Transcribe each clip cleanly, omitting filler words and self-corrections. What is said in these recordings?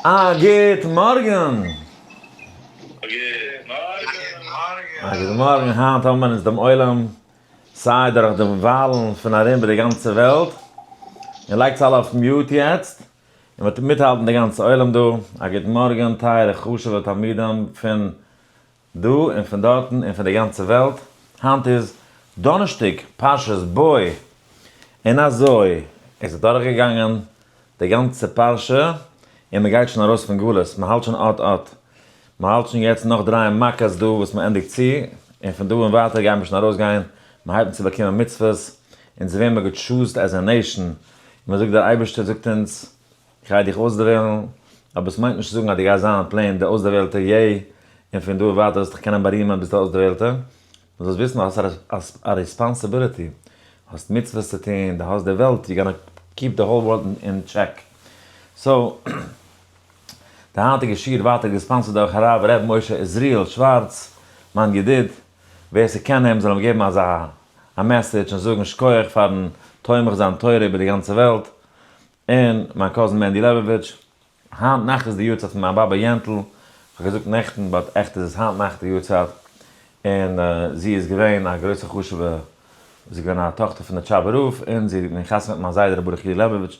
א גוט מארגן! א גוט מארגן! א גוט מארגן, היינט האבן מיר אונז דעם עולם סיי דורך די וואלן פון ארום איבער די גאנצע וועלט, און לייגטס אלע אויף mute יעצט, און מ'וועט מיטהאלטן די גאנצע עולם דא, א גוט מארגן טייערע חשוב'ע תלמידים פון דא און פון דארטן און פון די גאנצע וועלט, היינט איז דאנערשטאג פרשת בא, און אזוי איז אדורך געגאנגען די גאנצע פרשה, און מען גייט שוין ארויס פון גלות, מען האלט שוין אט אט, מען האלט שוין יעצט נאך דריי מכות דא וואס מען ענדיגט צו, און פון דא און ווייטער גייען מיר שוין ארויס גיין, מען הייבט אן צו באקומען מצוות, אונז ווערן מיר גע choose ט as a nation, און מען זאגט דער אייבערשטער זאגט אונז, איך גיי דיך אויסדערוועלן, אבער עס מיינט נישט צו זאגן אז דו גייסט זיין plain די אויסדערוועלטע יעי, און פון דא און ווייטער זאלסט דיך קענען בארימען ביסט די אויסדערוועלטע, דו זאלסט וויסן אז האסט א responsibility, האסט מצוות צו טון, דו האסט די וועלט, you gonna keep the whole world in check. So, די היינטיגע שיעור ווייטער גע sponsor ט דורך הרב ר' משה עזריאל שווארץ, מיין ידיד, ווער ס'קען אים זאל אים געבן אזא א message און זאגן שכוח פארן תומך זיין תורה איבער די גאנצע וועלט, און מיין cousin מענדי לעבאוויטש, היינט נאכט איז די יארצייט פון מיין באבע יענטל, כ'האב געזאגט נעכטן but עכט איז עס היינט נאכט די יארצייט, און זי איז געווען א גרויסע חשובע, זי איז געווען א טאכטער פון די טשאבער רב, און זי האט געווען חתונה מיט מיין זיידע ר' ברוך יודא לעבאוויטש,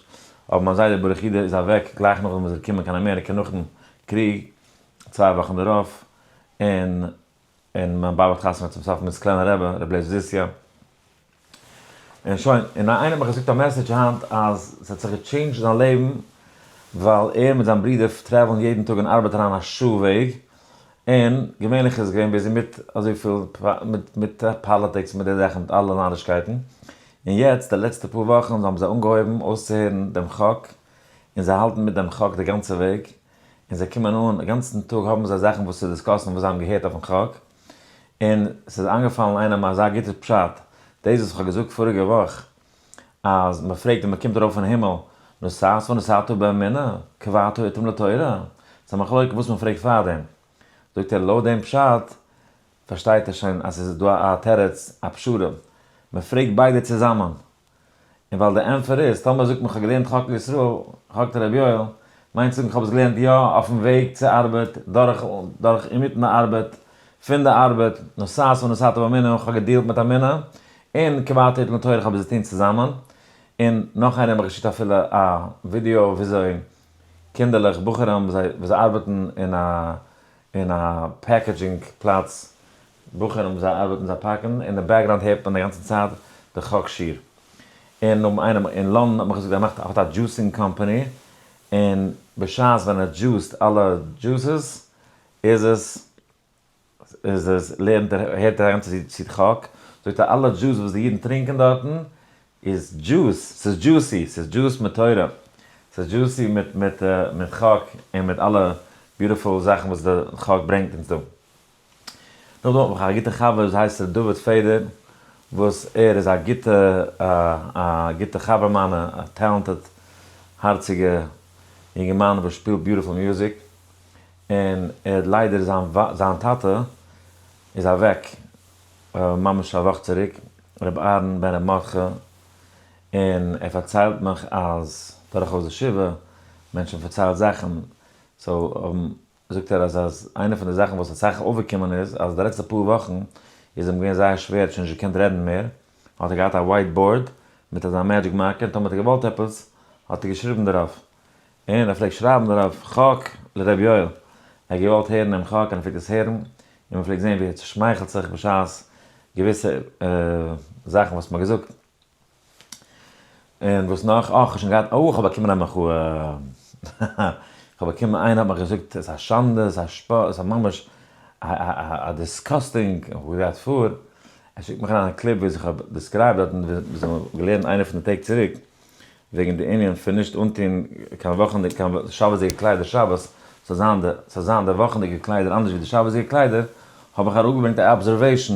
אבער מיין זיידע ר' ברוך יודא איז אוועק גלייך נאכדעם וואס ער איז געקומען קיין אמעריקע נאכן קריג, צוויי וואכן דערויף, און און מיין באבע האט חתונה געהאט צום סוף מיט סקולענער רבי, ר' לייב זיסיא. און שוין, און איינער האט מיך געזאגט א message היינט אז ס'האט זיך גע change ט זיין לעבן ווייל ער מיט זיין ברודער travel ן יעדן טאג אין ארבעט אריין א שעה וועג, און געווענליך איז געווען busy מיט אזויפיל מיט מיט politics מיט די זאכן מיט אלע נארישקייטן, און יעצט די לעצטע פאר וואכן האבן זיי אנגעהויבן אויסצוהערן דעם חק, און זיי האלטן מיט דעם חק די גאנצע וועג, און זיי קומען אן, א גאנצן טאג האבן זיי זאכן וואס צו discuss ן וואס זיי האבן געהערט אויפן חק, און ס'איז איינגעפאלן איינעם אזא גוטע פשט, דאס וואס כ'האב געזאגט פאריגע וואך, אז מ'פרעגט ווען מ'קומט ארויף אין הימל, נסעת ונסעת באמונה, קבעת עתים לתורה, ס'איז א מחלוקה וואס מ'פרעגט פארדעם. זאגט ער לויט דעם פשט פארשטייט ער שוין אז ס'איז דא א תירוץ, א פשרה, מ'פרעגט ביידע צוזאמען, און ווייל די ענטפער איז, טאמער זאגט מען כ'האב געלערנט חק לישראל, חק לרבי יואל, מיינט צו זאגן כ'האב עס געלערנט יא אויפן וועג צו ארבעט, דורך דורך אינמיטן די ארבעט, פון די ארבעט, נסעת ונסעת באמונה, כ'האב גע deal ט מיט אמונה, און קבעת עתים לתורה כ'האב עס געטון צוזאמען, און נאך איינער האט מיך געשיקט אפילו א ווידיאו וויאזוי קינדערלעך, בחורים, וואס זיי ארבעטן אין א אין א packaging פלאץ, בחורים זיי ארבעטן זיי פאקן, אין די background הערט מען די גאנצע צייט די חק שיעור. און נאך איינעם אין לאנדאן האט מיך געזאגט ער מאכט האט א juicing company, און בשעת ווען ער juice ט אלע juices איז עס איז עס לערנט ער הערט ער א גאנצע צייט חק, זאגט ער אלע juice וואס די אידן טרינקען דארטן איז דזשוס, ס'איז juicy, ס'איז דזשוס מיט תורה, ס'איז juicy מיט מיט מיט חק און מיט אלע beautiful זאכן וואס די חק ברענגט אונז דא. נאכדעם האב איך א גוטע חבר וואס הייסט ר' דוד פעדער וואס ער איז א גוטע א גוטע חבר מיינע, א talented הארציגע יונגערמאן וואס שפילט beautiful music, און ער האט ליידער זיין זיין טאטע איז אוועק ממש א וואך צוריק, ר' אהרן בן ר' מרדכי, און ער פארציילט מיך אז דורכאויס די שבעה מענטשן פארציילט זאכן, so זאגט ער אז אז איינע פון די זאכן וואס אסאך אויפגעקומען איז אז די לעצטע פאר וואכן איז אים געווען זייער שווער האט שוין נישט געקענט רעדן מער, האט ער געהאט א white board מיט אזא magic marker און טאמער האט ער געוואלט עפעס האט ער געשריבן דערויף, און ער פלעגט שרייבן דערויף חק לר' יואל, ער האט געוואלט הערן דעם חק און ער פלעגט עס הערן, און מען פלעגט זען ווי ער צושמייכלט זיך בשעת געוויסע זאכן וואס מען האט געזאגט. און וואס נאך? אה, כ'האב שוין געהאט, אה, כ'האב באקומען א מחאה. כ'האב באקומען, איינער האט מיך געזאגט, ס'איז א שאנדע, ס'איז א שפאט, ס'איז ממש א disgusting, וואס גייט פאר? ער שיקט מיך אריין א קליפ ווי איך האב described דארטן ווי זיי האבן געלערנט איינע פון די טעג צוריק, וועגן די ענין פון נישט אנטון קיין וואכענדיגע, קיין שבת'דיגע קליידער שבת, ס'זאל זיין די, ס'זאל זיין די וואכענדיגע קליידער אנדערש ווי די שבת'דיגע קליידער, האב איך אראפגעברענגט א observation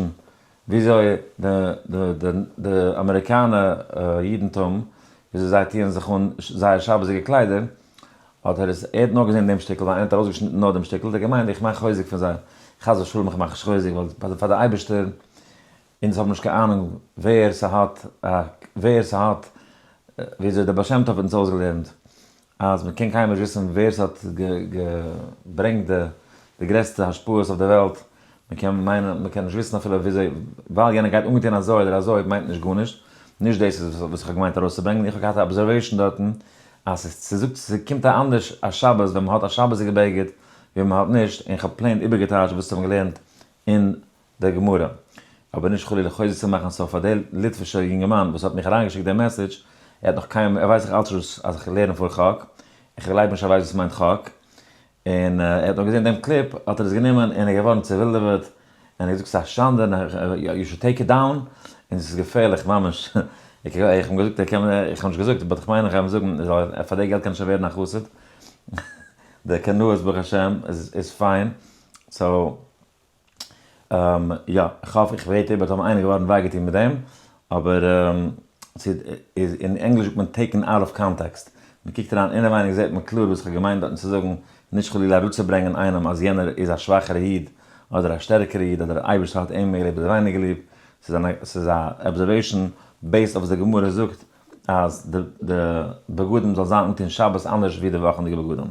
וויאזוי די די די די אמעריקאנע אידנטום וויאזוי זיי טוען זיך אן זייער שבת'דיגע קליידער, האט ער עס, ער האט נאר געזען דעם שטיקל ווייל איינער האט ארויסגעשניטן נאר דעם שטיקל, האט ער געמיינט איך מאך חוזק פון זיי, חס ושלום איך מאך נישט חוזק ווייל פאר די אייבערשטער, אונז האבן נישט קיין אהנונג ווער ס'האט ווער ס'האט וויאזוי דער בעל שם טוב האט אונז אויסגעלערנט. אז מען קען קיינמאל נישט וויסן ווער ס'האט געברענגט די גרעסטע השפעות אויף די וועלט, מען קען מיינען, מען קען נישט וויסן אפילו וויאזוי, ווייל יענער גייט אנגעטון אזוי אדער אזוי מיינט נישט גארנישט, נישט דאס איז וואס איך האב געמיינט ארויסצוברענגען, איך האב געהאט א observation דארטן אז ס'זאגט ס'קומט א אנדערש א שבת ווען מ'האט א שבת'דיגע בגד ווי מ'האט נישט, און כ'האב plain איבערגעטייטשט וואס האבן געלערנט אין די גמרא. אבער נישט חלילה חוזק צו מאכן so פאר דער ליטווישער יונגערמאן וואס האט מיך אריינגעשיקט דעם message, ער האט נאך קיינמאל, ער ווייסט זיך אלץ נישט אז איך לערן פאר חק, איך גלייב נישט ער ווייסט וואס מיינט חק, און ער האט נאר געזען דעם קליפ האט ער עס גענומען און ער איז געווארן צעווילדעוועט, און ער האט געזאגט ס'איז א שאנדע און you should take it down, און ס'איז געפערליך ממש, איך האב אים געזאגט ער קען, איך האב נישט געזאגט but איך מיין איך גיי אים זאגן ער זאל פאר די געלט קען ער שוין ווערן א חסיד, די קנאות ברוך השם איז פיין, so יא, איך האף איך בעט איבער טאמער איינער געווארן וויי געטון מיט דעם, אבער ס'איז אין ענגליש זאגט מען taken out of context, מען קוקט אריין אינעווייניג זעט מען קלאר וואס איך האב געמיינט דארטן צו זאגן, נישט חלילה אראפצוברענגען איינעם אז יענער איז א שוואכערע איד אדער א שטערקערע איד אדער אייבערשטער האט אים מער ליב אדער ווייניגער ליב, ס'איז א observation based אויף וואס די גמרא זאגט אז די בגדים זאל זיין אנטון שבת אנדערש ווי די וואכענדיגע בגדים.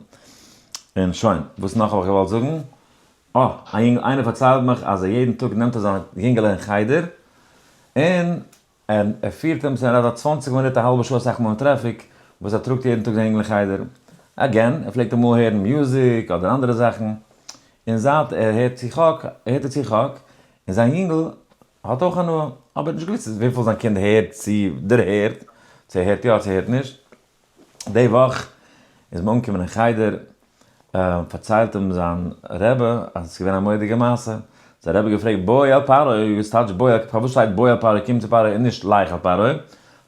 און שוין, וואס נאך האב איך געוואלט זאגן? אה, א יונגל איינער פארציילט מיך אז ער יעדן טאג נעמט ער זיין יונגעלע אין חדר, און ער פירט אים, ס'איז אזא 20 מינוט א האלבע שעה אסאך מאל אין traffic, וואס ער טראגט יעדן טאג זיין יונגל אין חדר. Again, ער פלעגט אמאל הערן music אדער אנדערע זאכן, און זייט ער הערט צו חק, הערט ער צו חק, און זיין יונגל האט אויך הנאה, אבער נישט געוואוסט וויפיל זיין קינד הערט צו, דערהערט, צו ער הערט יא צו ער הערט נישט. די וואך איז מען אנגעקומען אין חדר, פארציילט אים זיין רבי אז עס איז געווען א מורא'דיגע מעשה, זיין רבי האט געפרעגט בוא אל פרעה, וואס טייטש בוא אל, פארוואס שטייט בוא אל פרעה, קום צו פרעה און נישט לך אל פרעה,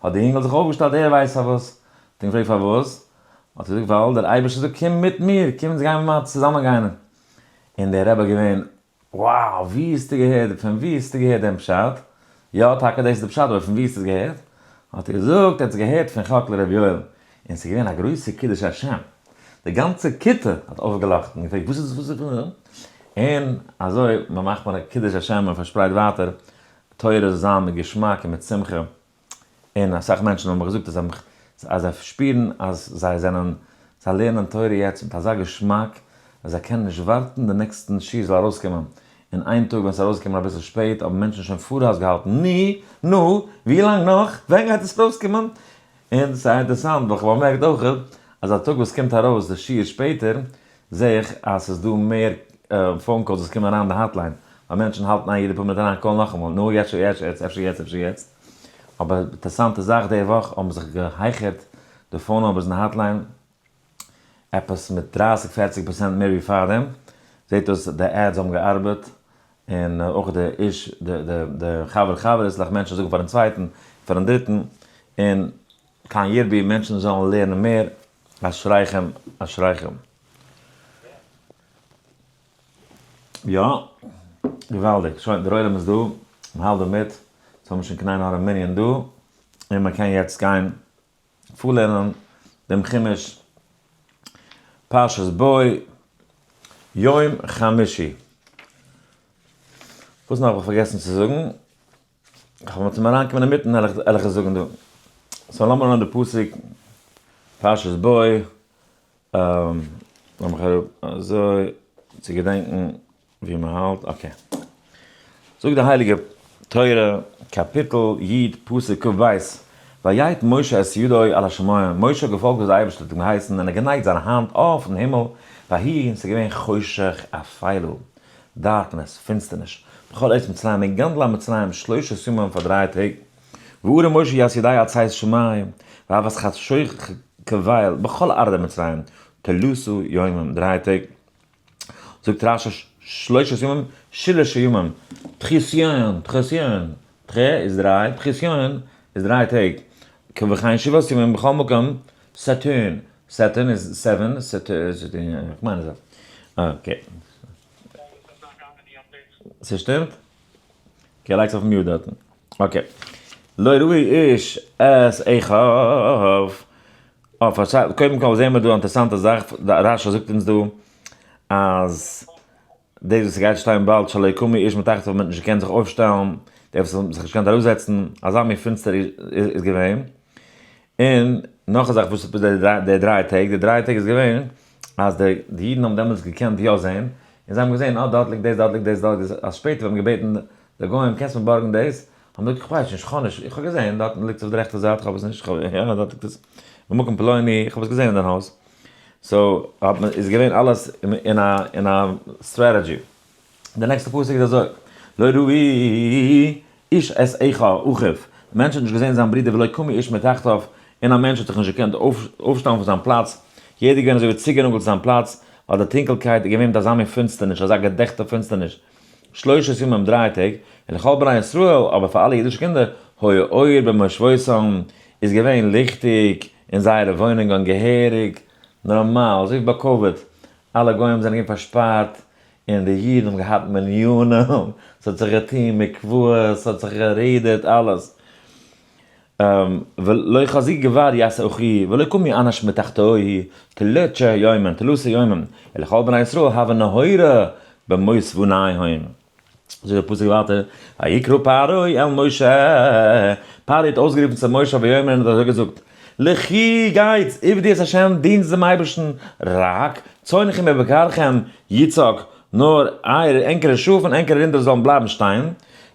האט די יונגעל זיך אויפגעשטעלט ער ווייסט פארוואס, האט אים געפרעגט פארוואס, האט ער געזאגט ווייל דער אייבערשטער זאגט קום מיט מיר, קום אונז גייען מיר צוזאמען גיין, און דער רבי איז געווען wow, ווי האסטו געהערט, פון ווי האסטו געהערט דעם פשט? יא, טאקע דאס איז די פשט, אבער פון ווי האסטו עס געהערט? האט ער געזאגט, ער האט עס געהערט פון חק לר' יואל, און ס'איז געווען א גרויסע קידוש השם, די גאנצע כיתה האט אויפגעלאכט און געפרעגט וואס איז וואס איז און אזוי מ'מאכט מען א קידוש השם און פארשפרייט ווייטער תורה זאל זיין מיט געשמאק און מיט שמחה. און אסאך מענטשן האבן מיך געזאגט אז זיי אז זיי שפירן אז זיי זענען זיי לערנען תורה יעצט מיט אזא געשמאק אז זיי קענען נישט ווארטן די next ן שיעור זאל ארויסקומען, און איין טאג ווען ס'איז ארויסגעקומען אביסל שפעט האבן מענטשן שוין פאראויס געהאלטן נו, נו, ווי לאנג נאך? ווען גייט עס ארויסקומען? און ס'איז אינטערעסאנט ווייל כ'האב באמערקט אויך אז א טאג וואס קומט ארויס די שיעור שפעטער זעה איך אז ס'איז דא מער phone calls וואס קומען אריין אין די hotline, ווייל מענטשן האלטן איין יעדע פאר מינוט אריין call ן נאכאמאל, נו יעצט יעצט יעצט אפשר יעצט אפשר יעצט. אבער אינטערעסאנטע זאך די וואך האבן זיך געהייכערט די phone numbers אין די hotline עפעס מיט דרייסיג פערציג פראצענט מער ווי פארדעם, זעט אויס די ads האבן געארבעט, און אויך די איש די חבר חברות'לעך מענטשן זאגן פארן צווייטן פארן דריטן, און כן ירבו מענטשן זאלן לערנען מער, אשריכם אשריכם. יא, געוואלדיג, שוין דער עולם איז דא, מען האלט דא מיט, אונז האבן שוין קיין עין הרע מנין דא, און מען קען יעצט גיין פארלערנען דעם חומש פרשת בוא יום חמישי. וואס נאך האב איך פארגעסן צו זאגן? כ'האב צום אריינקומען אינמיטן וועל איך עס זאגן דא. So לאמיר אנהייבן די פסוק פרשת בוא, לאמיך אראפ אזוי צו געדענקן ווי מען האלט, okay. זאגט די הייליגע תורה, קאפיטל י' פסוק כ"ב, ויט משה את ידו על השמים, משה האט געפאלגט וואס דער אייבערשטער האט אים געהייסן און ער האט גענייגט זיין האנט אויפן הימל, ויהי און ס'איז געווען חושך אפלה, darkness, פינסטערניש, בכל ארץ מצרים, אין גאנץ לאנד מצרים, שלשת ימים פאר דריי טעג, והרים משה את ידו עד צאת שמים, והוית חשוך כליל, בכל ארדע מצרים, תלתה ימים, דריי טעג. זאגט רש"י שלשת ימים, שלשה ימים, תחיסיון, תחיסיון, תחה איז דריי, תחיסיון איז דריי טעג, וכן שבעת ימים בכל מקום, סתון, סתון איז seven, כ'מיין אזוי, okay. ס'שטימט? Okay, לייגסט אויף mute דארטן. Okay. לא ראו איש את אחיו. אה, פארציילט, קודם כל זעהן מיר דא א אינטערעסאנטע זאך, רש"י זאגט אונז דא אז דאס וואס ס'גייט שטיין באלד שלא יקומו איש מתחתיו מ'האט נישט געקענט זיך אויפשטעלן, דער וואס האט זיך נישט געקענט אראפזעצן, אזא מין פינסטער איז געווען. און. נאך א זאך וואס איז די 3 טעג, די 3 טעג איז געווען אז די אידן האבן דעמאלטס געקענט יא זען, און זיי האבן געזען, אה, דארט ליגט דאס, דארט ליגט דאס, דארט ליגט דאס, אז שפעטער האבן געבעטן די גוים, קענסט מיר בארגן דאס? האבן געזאגט, איך ווייס נישט, איך האב נישט, איך האב געזען, דארט ליגט עס אויף די רעכטע זייט, איך האב עס נישט, איך האב, יא, דארט ליגט עס, במקום פלוני, איך האב עס געזען אין דיין הויז. so, האט מען, איז געווען אלעס אין א strategy. די next ע פסוק איז אזוי, לא ראי איש את אחיו, א מענטש האט נישט געזען זיין ברודער ולא קם איש מתחתיו, און א מענטש האט זיך נישט געקענט אויפשטעלן פון זיין פלאץ, יעדער געווען אזוי ווי צוגענאגלט צו זיין פלאץ, ווייל די טונקלקייט איז געווען מיט אזא מין פינסטערניש, אזא געדעכטע פינסטערניש. 3 ימים 3 טעג, און לכל בני ישראל, אבער פאר אלע אידישע קינדער, היה אור במושבותם, איז געווען ליכטיג אין זייערע וואוינונגען געהעריג, נארמאל, אזוי ווי ביי COVID, אלע גוים זענען געווען פארשפארט, און די אידן האבן געהאט מנינים, ס'האט זיך געטון מקוואות, ס'האט זיך גערעדט, אלעס. ולא חזי גבר יעשה אחי, ולא קומי אנש מתחתוי, תלצ'ה יומן, תלוסה יומן, ולכל בני ישראל הווה נהורה במוסבוניהם. זאגט דער פסוק ווייטער, ויקרא פרעה אל משה, פרעה האט אויסגערופן צו משה ויאמר און האט אזוי געזאגט, לכי גייטס, עבדו את השם, דינטס דעם אייבערשטן, רק צאנכם ובקרכם יצעק, נאר אייערע ענקערע שאף און ענקערע רינדער זאלן בלייבן שטיין,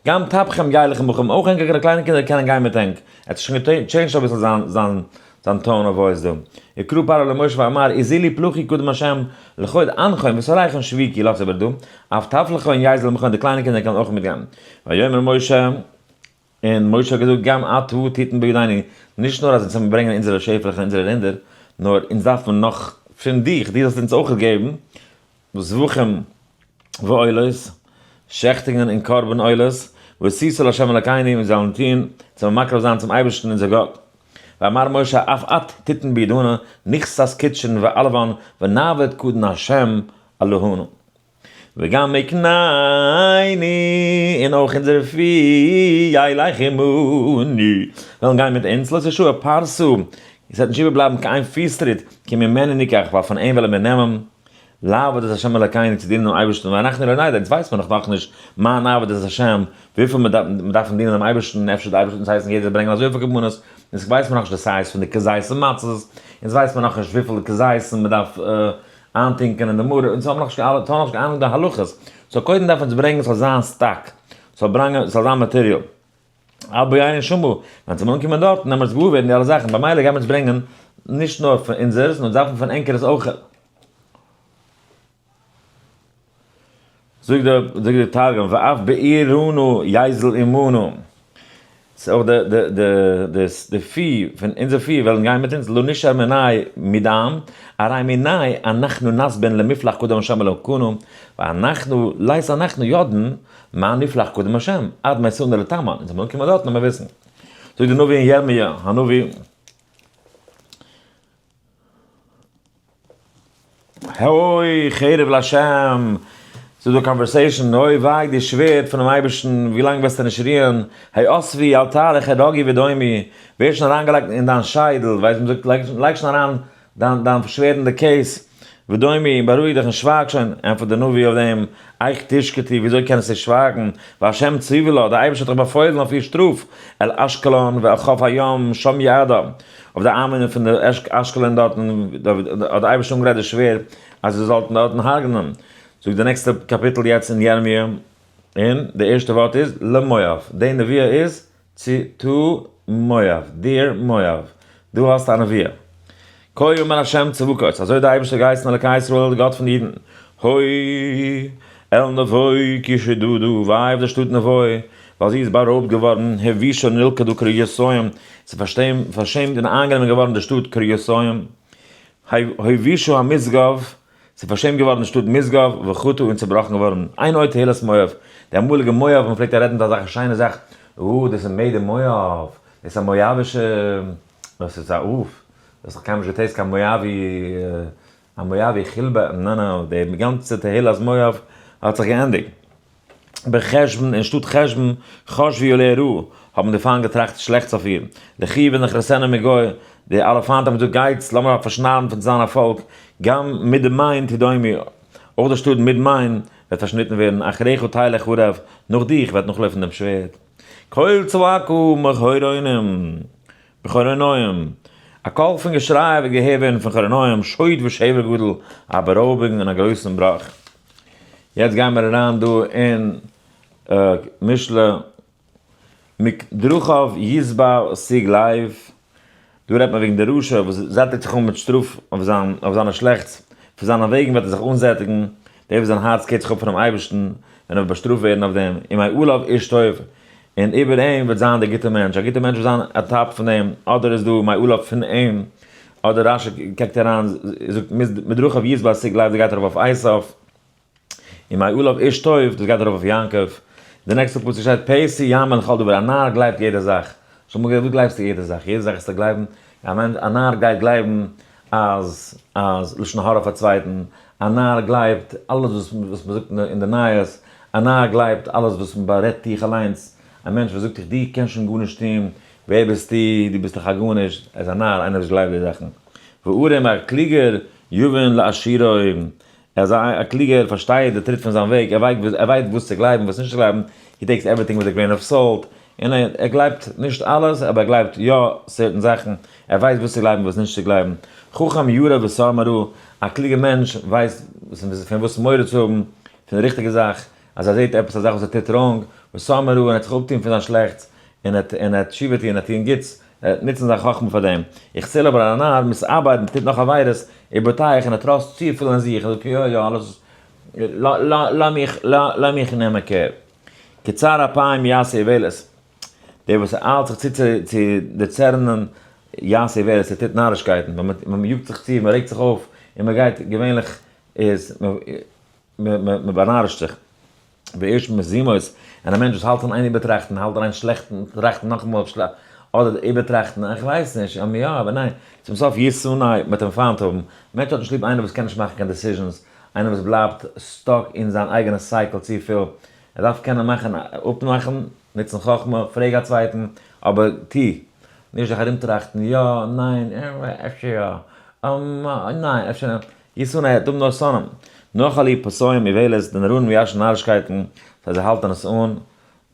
גם טפכם ילך עמכם, אויך ענקערע קליינע קינדער קענען גיין מיט ענק. ער האט שוין גע change ט אביסל זיין tone of voice דא. ויקרא פרעה למשה ואמר, איזילי פלחי קדם השם, לכוד אנכון ושריכון שביקי, לאזט איבער דא, אף טפלכון יזל עמכם, די קליינע קינדער קענען אויך מיטגיין. ויאמר משה, און משה האט געזאגט, גם אתה תתן בידינו, נישט נאר אז אונז זאלן ברענגען אונזערע שעפעלעך און אונזערע רינדער, נאר אונז דארף מען נאך פון דיך, דו זאלסט אונז אויך געבן, זבחים ועולות, שעכטונגען און קרבן עולות, ועשית לה' אלקינו, און זאלן טון, צו מקריב זיין צום אייבערשטן אונזער גאט. ואמר משה, אף את תתן בידנו, נכסת קדשין ועלבון, ונעבד קדן השם אלוהינו. וגם מקנינו, און אויך אונזערע פי, ילך עמנו, וועלן גיין מיט אונז, לא תשאר פרסה, עס וועט נישט איבערבלייבן קיין פיסטריט, כי ממנו ניקח, ווייל פון אים וועלן מיר נעמען, לעבוד את השם אלקינו, צו דינען דעם אייבערשטן, ואנחנו לא נדע, אונז ווייסט מען נאך נישט, מה נעבוד את השם, וויפיל מען דארף דינען דעם אייבערשטן, אפשר די אייבערשטן הייסן יעדער ברענגען אזויפיל קרבנות, אונז ווייסט מען נאך נישט די size פון די כזיתים מצות, אונז ווייסט מען נאך נישט וויפיל כזיתים מען דארף איינטונקען אין די מרור, אונז האבן נאך נישט קיין אהנונג די הלכות, so קודם דארף אונז ברענגען ס'זאל זיין סטאק, ס'זאל ברענגען, ס'זאל זיין material. אבער יין שמו, ווען ס'זאל אנקומען דארט, נעמען עס געוואר ווערן די אלע זאכן, במילא גייען מיר עס ברענגען נישט נאר פון אונזערס, נאר דארפן פון ענקערס אויך. זאגט דער תרגום, ואף בעירנו יזל עמנו. ס'איז אויך די פי פון אונזער פי וועלן גיין מיט אונז, לא נשאר מיני מדם, הרי מיני אנחנו נסבן למפלח קודם השם אלוקינו, ואנחנו, לית אנחנו יודען, מה נפלח קודם השם, עד מסונו לתמן, אונז זאלן אנקומען דארט נאר מיר וויסן. זאגט דער נביא אין ירמיה, הנביא, הוי חרב להשם, ס'איז דא conversation, אוי וויי די שווערד פונעם אייבערשטן, ווי לאנג וועסטו נישט רוען, היי אסבי אל תערך הדגי ודומי, ווער שוין אריינגעלייגט אין דיין שיידל, ווייסט מ'זאגט לייג שוין אריין דיין שווערד אין די case, ודומי, בארואיג דיך און שווייג שוין, ענטפערט דער נביא אויף דעם, איך תשקטי, וויאזוי קענסטו שווייגן, והשם ציווה לה, דער אייבערשטער האט דיך באפוילן אויף איר שטראף, אל אשקלון ואל חוף הים, שם יעדה, אויף די איינוואוינער פון די אשקלון דארטן, האט דער אייבערשטער אנגערעדט די שווערד, אז זיי זאלטן דארטן הרג'נען. זאגט די next ע קאפיטל יעצט אין ירמיה, און די ערשטע ווארט איז למואב, די נבואה איז צו to מואב, דיר מואב, דא האסטו א נבואה. כה אמר השם צבקות, אזוי האט דער אייבערשטער געהייסן אלקי ישראל, דער גאט פון די אידן, הוי אל נבו כי שדדה, וויי אויף דער שטאט נבו, ווייל זי איז בארויבט געווארן, הבישה נלכדה קריותים, ס'איז פארשעמט און איינגענומען געווארן די שטאט קריותים, הבישו המשגב, ס'איז פארשעמט געווארן די שטאט משגב, וחטא און צעבראכן געווארן, אין עוד תהילת מואב, די אמאליגע מואב, מען פלעגט רעדן מיט אזעלכע שיינע זאך, אה, דאס איז made in מואב, דאס איז א מואבישע, דאס איז א אוף, דו האסט דאך קיינמאל נישט גע taste קיין מואבי, א מואבי חילבה, ניין ניין, די גאנצע תהילת מואב האט זיך געענדיגט. בחשבון, אין שטאט חשבון, חשבו עליה רעה, האבן די פיינט געטראכט שלעכטס אויף איר. לכו ונכרתנה מגוי, די אלע פיינט האבן געזאגט, גייטס, לאמיר פארשניידן פון זיין א פאלק, גם מדמין תדומי, אויך די שטאט מדמין וועט פארשניטן ווערן, אחריך תלך חרב, נאך דיך וועט נאכלויפן דעם שווערד. קול צעקה מחורונים, בחורונים, א קול פון געשריי וועט געהערט ווערן פון חרוניים, שוד ושבר גדול, א בארויבונג און א גרויסן בראך. יעצט גייען מיר אריין דא אין משלי מדרכיו ישבע סיג לב, דא רעדט מען וועגן די רשע וואס זעטיגט זיך אן מיט שטראף אויף זיין אויף זיינע שלעכטס, פון זיינע וועגן וועט ער זיך אנזעטיגן, דער וואס זיין הארץ קערט זיך אפ פונעם אייבערשטן, ווען ער וועט באשטראפט ווערן אויף דעם, ומעליו איש טוב, און איבער אים וועט זיין דער גוטער מענטש, א גוטער מענטש וועט זיין א top פון אים, אדער איז דא מעליו פון אים, אדער רשי קוקט אריין, זאגט מדרכיו ישבע סיג לב, דאס גייט ארויף אויף עשיו. ומעליו איש טוב, דאס גייט ארויף אויף יעקב. די נעקסטע פסוק שטייט פתי יאמין לכל דבר, א נאר גלייבט יעדע זאך. שוין אמאל געהערט וואס גלייבסטו יעדע זאך? יעדע זאך איז צו גלייבן? א מענטש, א נאר גייט גלייבן אז אז לשון הרע אויף א צווייטן, א נאר גלייבט אלעס וואס וואס מען זאגט אין די נייעס, א נאר גלייבט אלעס וואס מען בארעדט דיך אליינס, א מענטש וואס זאגט דיך דו קענסט שוין גארנישט טון, ווער ביסטו, דו ביסט דאך א גארנישט, ער איז א נאר, איינער וואס גלייבט די זאכן. וערום א קלוגער יבין לאשורו. ער איז א קלוגער, פארשטייט די טריט פון זיין וועג, ער ווייסט וואס צו גלייבן וואס נישט צו גלייבן, he takes everything with a grain of salt, און ער גלייבט נישט אלעס, אבער ער גלייבט יא certain זאכן, ער ווייסט וואס צו גלייבן וואס נישט צו גלייבן. חכם ירא וסר מרע, א קלוגער מענטש ווייסט פון וואס מורא צו האבן, פון די ריכטיגע זאך, אז ער זעט עפעס א זאך וואס ער טוט wrong, וסר מרע, און ער וועט זיך אפטון פון זיין שלעכטס, און ער וועט תשובה טון, ער וועט טון גוטס, נוצן זיין חכמה פאר דעם. וכסיל אבער א נאר, מתאבד, מען טוט נאך עבירות, ובוטח און ער trust צופיל אין זיך, ער זאגט יא יא אלעס, לאמיך נעמען care. קצר אפיים יעשה איוולת, דער וואס איילט זיך צו צו דערצערנען יעשה איוולת, ער טוט נארישקייטן, ווען מען יאגט זיך צו, מען רעגט זיך אויף, און מען גייט געווענליך איז מען באנארישט זיך. ואיש מזימות, און א מענטש וואס האלט אין איין איבערטראכטן, האלט אין איין שלעכטן, טראכטן נאכאמאל אויף שלעכט, אדער איבערטראכטן, איך ווייס נישט, יא אבער ניין, צום סוף ישנא, מ'וועט אים פיינט האבן. מענטש האט נישט ליב איינער וואס קען נישט מאכן קיין decisions, איינער וואס בלייבט stuck אין זיין אייגענע cycle צופיל, ער דארף קענען מאכן, אפמאכן, נוצן חכמה, פרעג א צווייטן, אבער טו, נישט זיך ארומטראכטן, יא, ניין, אפשר יא, ניין, אפשר ניין. ישנא האט אבן נאר שונאים. נאך עלי פסוים איוועלעס די נאראנים ירש'ן נארישקייטן, זיי זיי האלטן עס אן,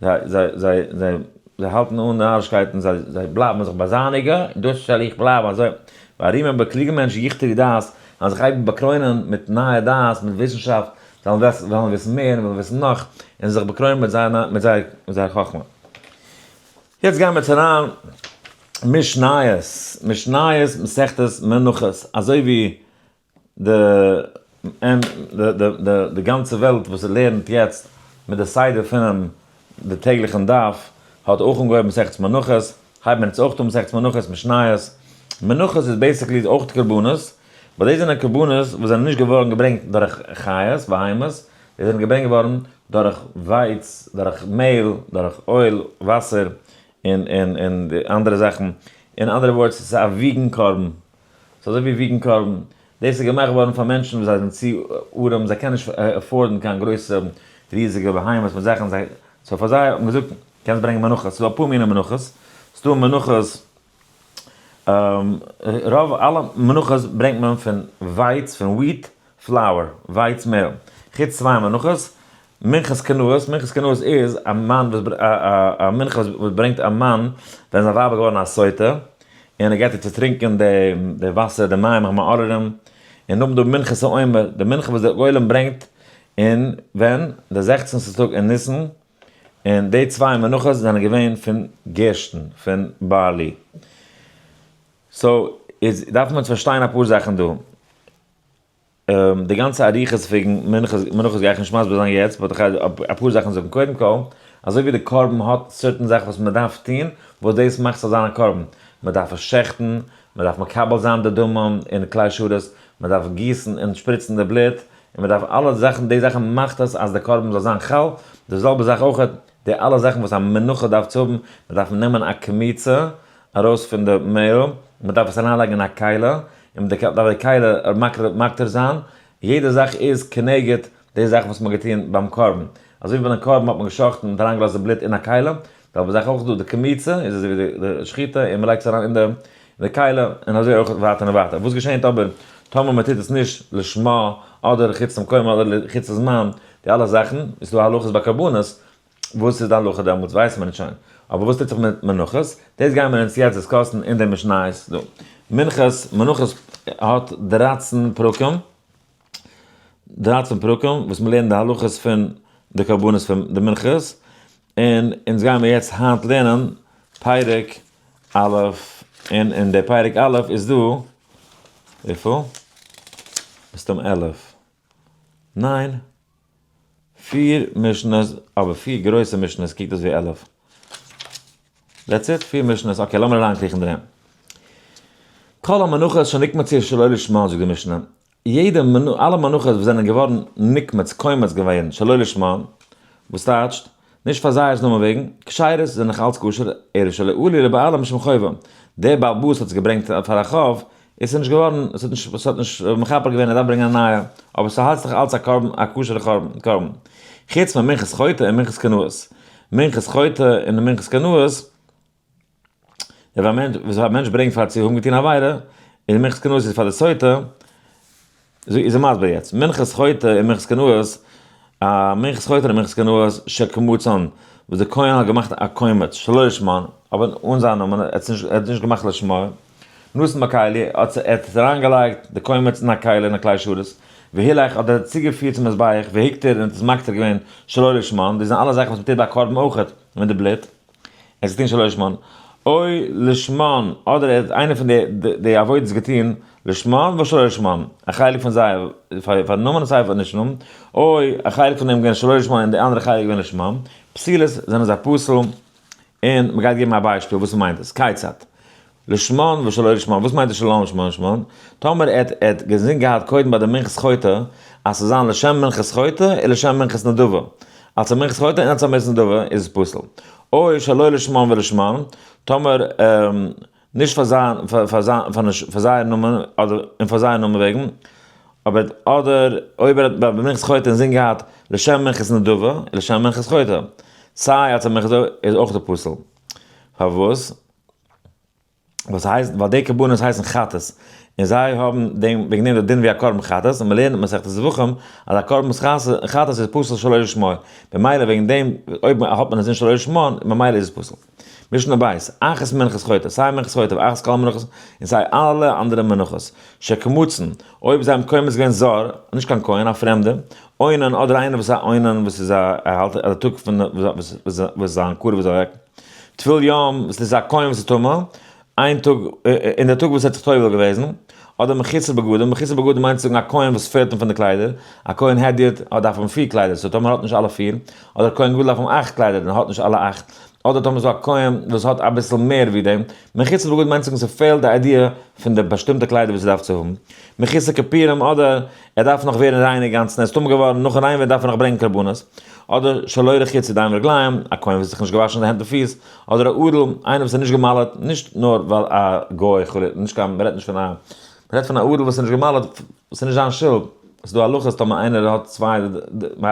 זיי זיי זיי זיי זיי האלטן אן די נארישקייטן, זיי זיי בלייבן זיך ביי זייניגע, און דאס שטעל איך בלייבן אזוי. והערומים אבער קלוגע מענטשן יכתרו דעת, וועלן זיך אייביג באקרוינען מיט נייע דעת, מיט וויסנשאפט, זיי וועלן וויסן מער און וועלן וויסן נאך, און זיך באקרוינען מיט זייער מיט זייער מיט זייער חכמה. יעצט גייען מיר צו אריין משניות, משניות מסכת מנחות, אזוי ווי די די גאנצע וועלט וואס לערנט יעצט מיט די סדר פונעם די טעגליכן דף האט אויך אנגעהויבן מסכת מנחות, הייבן מיר אונז אויך אן מסכת מנחות משניות, מנחות איז basically אויך קרבנות, but דאס זענען קרבנות וואס זענען נישט געווארן געברענגט דורך חיות, בהמות, זיי זענען געברענגט געווארן דורך ווייץ, דורך מעהל, דורך oil, וואסער, און און און די אנדערע זאכן, אין אנדערע words ס'איז א vegan קרבן, ס'איז אזוי ווי vegan קרבן, דאס איז געמאכט געווארן פאר מענטשן וואס זיי זענען צו ארעם, זיי קענען נישט afford ן קיין גרויסע ריזיגע בהמות מיט זאכן, זיי, so פאר זיי האט מען געזאגט קענסט ברענגען מנחות, ס'איז דא אפאר מיני מנחות, ס'איז דא מנחות, רוב אלע מנחות ברענגט מען פון ווייץ, פון wheat flour, ווייץ מעל, חוץ צוויי מנחות, מנחת קנאות, מנחת קנאות איז א מאן וואס א מנחה וואס ברענגט א מאן ווען זיין ווייב איז געווארן א סוטה, און ער געבט איר צו טרינקען די וואסער, די מים המאררים, און נאכדעם דא מנחת העומר, די מנחה וואס דער עולם ברענגט אין ווען? די זעכצנסטע טאג אין ניסן, און די צוויי מנחות זענען געווען פון גערשטן, פון barley. so איז דארף מען פארשטיין אפאר זאכן דא. די גאנצע אריכות וועגן מנחות גיי איך נישט מסביר זיין יעצט, but איך גיי אפאר זאכן זאגן. קודם כל, אזוי ווי די קרבן האט certain זאכן וואס מען דארף טון, וואס דאס מאכט ס'זאל זיין א קרבן. מען דארף עס שעכטן, מען דארף מקבל זיין די דמים אין כלי שרת, מען דארף גיסן און שפריצן די בלוט, און מען דארף אלע זאכן, די זאכן מאכט עס אז די קרבן זאל זיין חל. די זעלבע זאך אויך, די אלע זאכן וואס א מנחה דארף צו האבן, מען דארף נעמען א קמיצה ארויס פון די מעהל, מען דארף עס אריינלייגן אין א כלי, און מען דארף די כלי מקטיר זיין, יעדע זאך איז כנגד די זאך וואס מען האט געטון ביים קרבן, אזוי ווי ביי די קרבן האט מען גע'שחט'ן און אריינגעלאזט די בלוט אין א כלי, די זעלבע זאך אויך דא, די קמיצה איז אזוי ווי די שחיטה און מען לייגט עס אריין אין די כלי, און אזוי אויך ווייטער און ווייטער. וואס געשענט אבער טאמער מען טוט עס נישט לשמה, אדער חוץ למקום אדער חוץ לזמן, די אלע זאכן, איז דא הלכות ביי קרבנות, וואס איז די הלכה דעמאלטס ווייסט מען נישט שוין. אבער וואס טוט זיך מיט מנחות? דאס גייען מיר אונז יעצט discuss ן אין די משניות דא. מנחות, מנחות האט 13 פרקים, 13 פרקים וואס מ'לערנט די הלכות פון די קרבנות פון די מנחות, און אונז גייען מיר יעצט היינט לערנען פרק א', און אין די פרק א' איז דא וויפיל? מסתם 11. ניין, פיר משניות, אבער פיר גרויסע משניות קוקט אויס ווי 11. That's it, פיר משניות, okay, לאמיר אריינקריכן דערין. כל המנחות שנקמצו שלא לשמה, זאגט די משנה, יעדע אלע מנחות וואס זענען געווארן נקמץ, קומץ געווען, שלא לשמה, וואס טייטשט, נישט פאר זייערס נאמען וועגן, כשרות זענען נאך אלץ כשר, אלא שלא עלו לבעלים משום חובה. דער בעל הבית האט עס געברענגט פאר א חוב, איז עס נישט געווארן, עס האט נישט מכפר געווען, ער דארף ברענגען א נייע, אבער ס'האלט זיך אלץ א קרבן, א כשר'ע קרבן. חוץ ממנחת חוטא און מנחת קנאות. מנחת חוטא און מנחת קנאות, ווען א מענטש ברענגט פאר צו האבן געטון עבירה, און מנחת קנאות איז פאר די סוטה, איז ער מסביר יעצט, מנחת חוטא און מנחת קנאות, מנחת חוטא און מנחת קנאות שקמצן, וואס דער כהן האט געמאכט א קומץ, שלא לשמה, אבער אן זיין נאמען, ער האט נישט געמאכט לשמה, נתן בכלי, ער האט אריינגעלייגט די קומץ אין א כלי, אין א כלי שרת, והילך האט ער צוגעפירט צום מזבח, והקטיר און האט עס מקטיר געווען שלא לשמה, דאס זענען אלע זאכן וואס מען טוט ביי א קרבן אויכעט, מיט די בלוט. ער האט געטון שלא לשמן, או לשמן, אדער ער האט איינע פון די עבודות געטון לשמן ושלא לשמן, א חלק פון זיי פארן נאמען און סיי פאר נישט נאמען, או א חלק פון דעם געווען שלא לשמן און די אנדערע חלק געווען לשמן, פסולות זענען זיי פסול, און מ'גייט געבן א ביישפיל וואס מיינט עס, כיצד? לשמן ושלא לשמן, וואס מיינט עס שלא לשמן לשמן? טאמער ער האט געזינט געהאט קודם ביי די מנחת חוטא, אז ס'זאל זיין לשם מנחת חוטא און לשם מנחת נדבה, אלס א מנחת חוטא און אלס א מנחת נדבה איז עס פסול. או שלא לשמן ולשמן, טאמער נישט פאר זיין, פאר זיין, פאר זייער נאמען, אדער און פאר זייער נאמען וועגן, אבער אדער אויב ער האט ביי מנחת חוטא אינזין געהאט לשם מנחת נדבה און לשם מנחת חוטא, סיי אלס א מנחת נדבה איז אויך די פסול. פארוואס? וואס הייסט ווייל די קרבנות הייסן חטאת, און זיי האבן דעם וועגן דעם די דין ווי א קרבן חטאת, און מ'לערנט אין מסכת זבחים אז א קרבן חטאת איז פסול שלא לשמה, במילא וועגן דעם אויב האט מען עס נישט שלא לשמה ממילא איז עס פסול. משנה בית, אחת מנחת חוטא, סיי מנחת חוטא ואחת כל המנחות, און סיי אלע אנדערע מנחות, שקמצן, אויב זיי האבן קומץ געווען זר, נישט קיין כהן, א פרעמדער, אונן, אדער איינער וואס איז א אונן וואס איז א ער האלט א טאג פון וואס זיין קרוב איז אוועק. טבול יום, וואס איז א כהן וואס איז טמא, איין טאג, אין דער טאג וואס ער האט זיך טובל געוועזן, אדער מחוסר בגדים, מחוסר בגדים מיינט צו זאגן א כהן וואס פעלט אים פון די קליידער, א כהן הדיוט דארף האבן פיר קליידער, so טאמער האט נישט אלע פיר, אדער א כהן גדול דארף האבן אכט קליידער און האט נישט אלע אכט, אדער טאמער איז דא א כהן וואס האט אביסל מער ווי דעם, מחוסר בגדים מיינט צו זאגן ס'פעלט די idea פון די באשטימטע קליידער וואס ער דארף צו האבן, מחוסר כיפורים אדער ער דארף נאך ווערן ריין אינגאנצן, ער איז טמא געווארן, נאכן ריין ווערן דארף ער נאך ברענגען קרבנות, אדער שלא רחיץ ידיים ורגליים, א כהן וואס האט זיך נישט געוואשן די הענט און פיס, אדער א ערל, איינער וואס איז נישט גע'מל'ט, נישט נאר ווייל א גוי חלילה, נישט קיין, מ'רעדט נישט פון א, מ'רעדט פון א ערל וואס איז נישט גע'מל'ט, וואס איז נישט זיין שולד, עס איז דא הלכות טאמער איינער האט צוויי,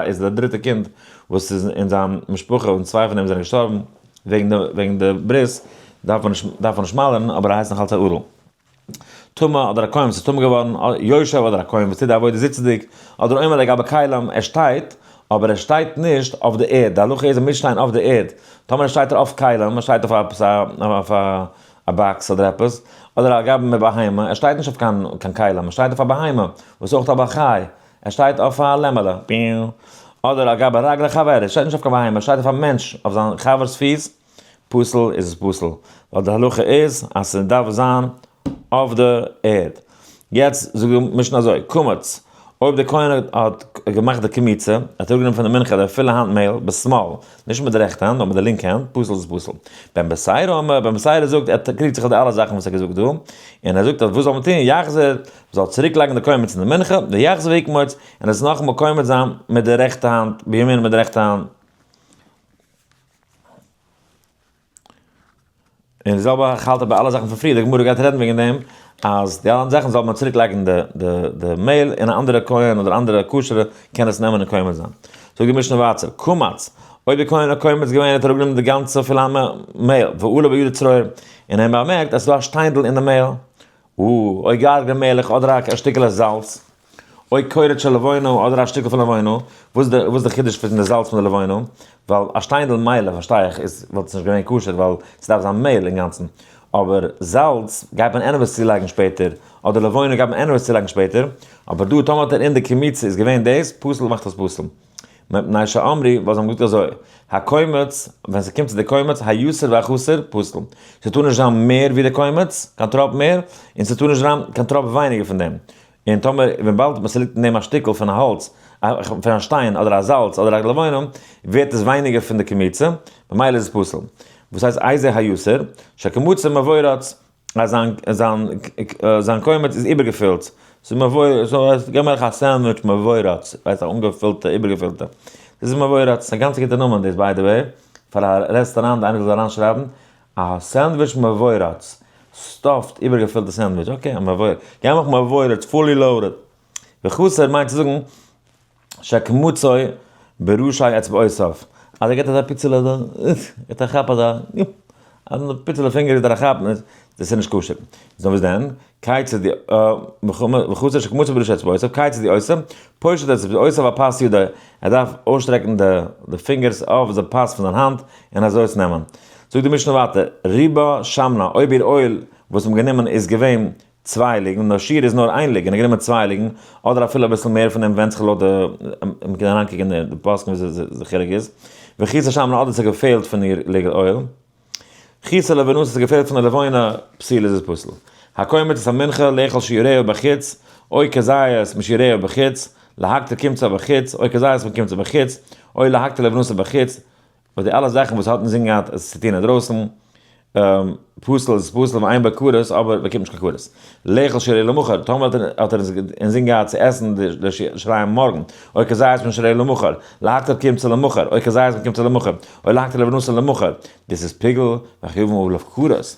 איז די דריטע קינד וואס איז אין זיין משפחה און צוויי פון דעם זענען געשטארבן וועגן די ברית, דארף מען נישט מל'ען, אבער ער הייסט נאך אלץ א ערל. טמא אדער א כהן וואס איז טמא געווארן, יושב אדער א כהן וואס טוט די עבודה זיצנדיג, אדער עומד על גבי כלים, ער שטייט, אבער ער שטייט נישט אויף די ערד, די הלכה איז ער מוז שטיין אויף די ערד, טאמער שטייט ער אויף כלים, ער שטייט אויף עפעס א, אויף א box אדער עפעס, אדער על גבי מבהמה, ער שטייט נישט אויף קיין כלים, ער שטייט אויף א בהמה, וואס איז אויך א בעל חי, ער שטייט אויף א לעמעלע, אדער על גבי רגלי חבר, ער שטייט נישט אויף קיין בהמה, ער שטייט אויף א מענטש, אויף זיין חבר'ס פיס. פסול איז עס פסול, ווייל די הלכה איז אז ס'דארף זיין אויף די ערד. יעצט זאגט די משנה אזוי, קמץ, אויב דער כהן האט געמאכט די קמיצה, ער האט אראפגענומען פון די מנחה די פולע האנט מעהל, בשמאל, נישט מיט די רעכטע האנט, נאר מיט די לינקע האנט, פסול איז עס פסול. בן בתירא אומר, בן בתירא זאגט, ער קריגט זיך אויף די אלע זאכן וואס ער האט געזאגט דא, און ער זאגט אז וואס זאל מען טון, יחזיר, מ'זאל צוריק לייגן די קומץ אין די מנחה, ויחזיר ויקמוץ, און עס נאכאמאל קומץ זיין מיט די רעכטע האנט, בימין מיט די רעכטע האנט. און די זעלבע האלט ער ביי אלע זאכן פון פריער, די גמרא גייט רעדן וועגן דעם אז די אלע זאכן זאל מען צוריק לייגן די מעהל און א אנדערע כהן אדער אנדערע כשר'ע קען עס נעמען און קומץ זיין. זאגט די משנה ווייטער, קמץ, אויב די כהן האט קומץ געווען האט ער אראפגענומען די גאנצע פילאמע מעהל, ועלה בידו צרור, און ער האט באמערקט אז ס'איז דא א שטיינדל אין די מעהל, או גרגר מלח אדער א שטיקעלע זאלץ. או קורץ של לבונה, אדער א שטיקל פון לבונה. וואס איז די חידוש פון די זאלץ פון די לבונה? ווייל א שטיינדל מילא, פארשטיי איך, איז וואלט עס נישט געווען כשר, ווייל ס'דארף זיין מעהל אינגאנצן. אבער זאלץ גייט מען anyways צולייגן שפעטער, אדער לבונה גייט מען anyways צולייגן שפעטער. אבער דא טאמער האט ער אין די קמיצה איז געווען דאס, פסול מאכט עס פסול. מפני שאמרו, ווייל זיי האבן געזאגט אזוי, הקומץ, ווען ס'קומט צו די קומץ, היתר והחסר, פסול. ס'טאר נישט זיין מער ווי די קומץ, קיין טראפ מער, און ס'טאר נישט זיין קיין טראפ ווייניגער פון דעם. און טאמער, וויבאלד ס'ליגט אין דעם א שטיקל פון א האלץ, פון א שטיין, אדער א זאלץ, אדער א לבונה, ווערט עס ווייניגער פון די קמיצה, ממילא איז עס פסול. וואס הייסט איזה היתר? שקמצו מבורץ, אז זיין קומץ איז איבערגעפילט. ס'איז מבורץ, געב מיר א sandwich מבורץ, ווייסט א אנגעפילטע, איבערגעפילטע. דאס איז מבורץ, ס'איז א גאנץ גוטע נאמען דאס by the way, פאר א רעסטוראנט, איינער זאל אריינשרייבן, א sandwich מבורץ, stuffed איבערגעפילטע sandwich, okay, א מבורץ, געב מיך מבורץ, fully loaded. וחסר מיינט צו זאגן, שקמצו בראשי אצבעותיו, אז ער געט אזא פיצעלע אזא, געט א כאפ אזא, א פיצעלע פינגער איז דער א כאפ, דאס איז נישט כשר. זאל וואס דען? כיצד די, וחסר שקמצו בראשי אצבעותיו, כיצד הוא עושה, פושט אצבעותיו על פס ידו, ער דארף אויסשטרעקן די פינגערס אויף די פס פון זיין האנט און אזוי עס נעמען. זאגט די משנה ווייטער, ריבה שמנה, אויב איר oil וואס מ'האט גענומען איז געווען צוויי לוגין, נאר שיעור איז נאר איין לוג, און ער האט גענומען צוויי לוגין, אדער אפילו אביסל מער פון דעם, ווענדט זיך לויט די, מ'קען אריינקוקען אין די פוסקים ווי די חילוק איז. וחסרה שמנה אדער ס'האט געפעלט פון איר לוג oil. חסרה לבונתה ס'האט געפעלט פון די לבונה, פסולה איז עס פסול. הקומץ את המנחה לאכול שיריה בחוץ, או כזית משיריה בחוץ, להקטיר קומצה בחוץ, או כזית מקומצה בחוץ, או להקטיר לבונתה בחוץ, וואס די אלע זאכן וואס האט אינזין געהאט עס צו טון אינדרויסן, פסול איז פסול ואין בו כרת, אבער באקומט נישט קיין כרת. לאכול שיריה למחר, טאמער האט ער אינזין געהאט צו עסן די שיריים מארגן, או כזית משיריה למחר, להקטיר קומצה למחר, או כזית מקומצה למחר, או להקטיר לבונתה למחר, דאס איז פיגול, וחייבין עליו כרת.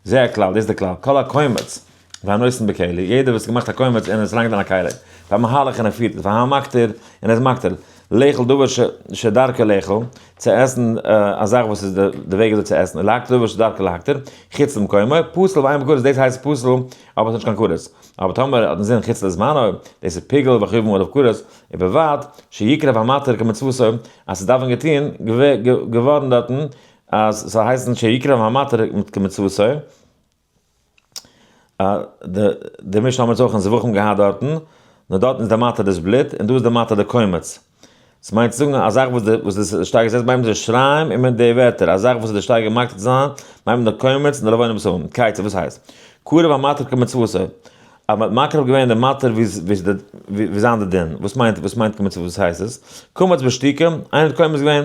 זה הכלל, דאס איז די כלל, כל הקומץ והנותן בכלי, יעדער וואס האט געמאכט א קומץ און עס לייגט אין א כלי, והמהלך און ער פירט עס, והמקטיר און ער איז מקטיר, לאכול דבר שדרכו לאכול, צו עסן א זאך וואס איז די וועג אזוי צו עסן, להקטיר דבר שדרכו להקטיר, חוץ למקומו, פסול ואין בו כרת, דאס הייסט פסול, אבער עס איז נישט קיין כרת. אבער טאמער האט אינזין חוץ לזמנו, דאס איז פיגול וחייבין עליו כרת, ובלבד שיקרב המתיר כמצוותו, אז ס'דארף ווען געטון געווארן דארטן, אז ס'זאל הייסן שיקרב המתיר כמצוותו. די משנה האבן מיר אויך אין זבחים געהאט דארטן, נאר דארטן איז די מתיר דאס בלוט, און דא איז די מתיר די קומץ. ס'מיינט צו זאגן א זאך וואס די וואס די שטייגער זעצט מיינט מען די שיריים און מיט די ווערטער, א זאך וואס איז די שטייגער מקטיר צו זיין, מיינט מען די קומץ און די לבונה בשמים. כיצד, וואס הייסט? קרב המתיר כמצוותו. אז מ'האט מקריב געווען די מתיר ווי זיין די דין. וואס מיינט וואס מיינט כמצוותו וואס הייסט עס? קמץ בשתיקה, איינער האט קומץ געווען,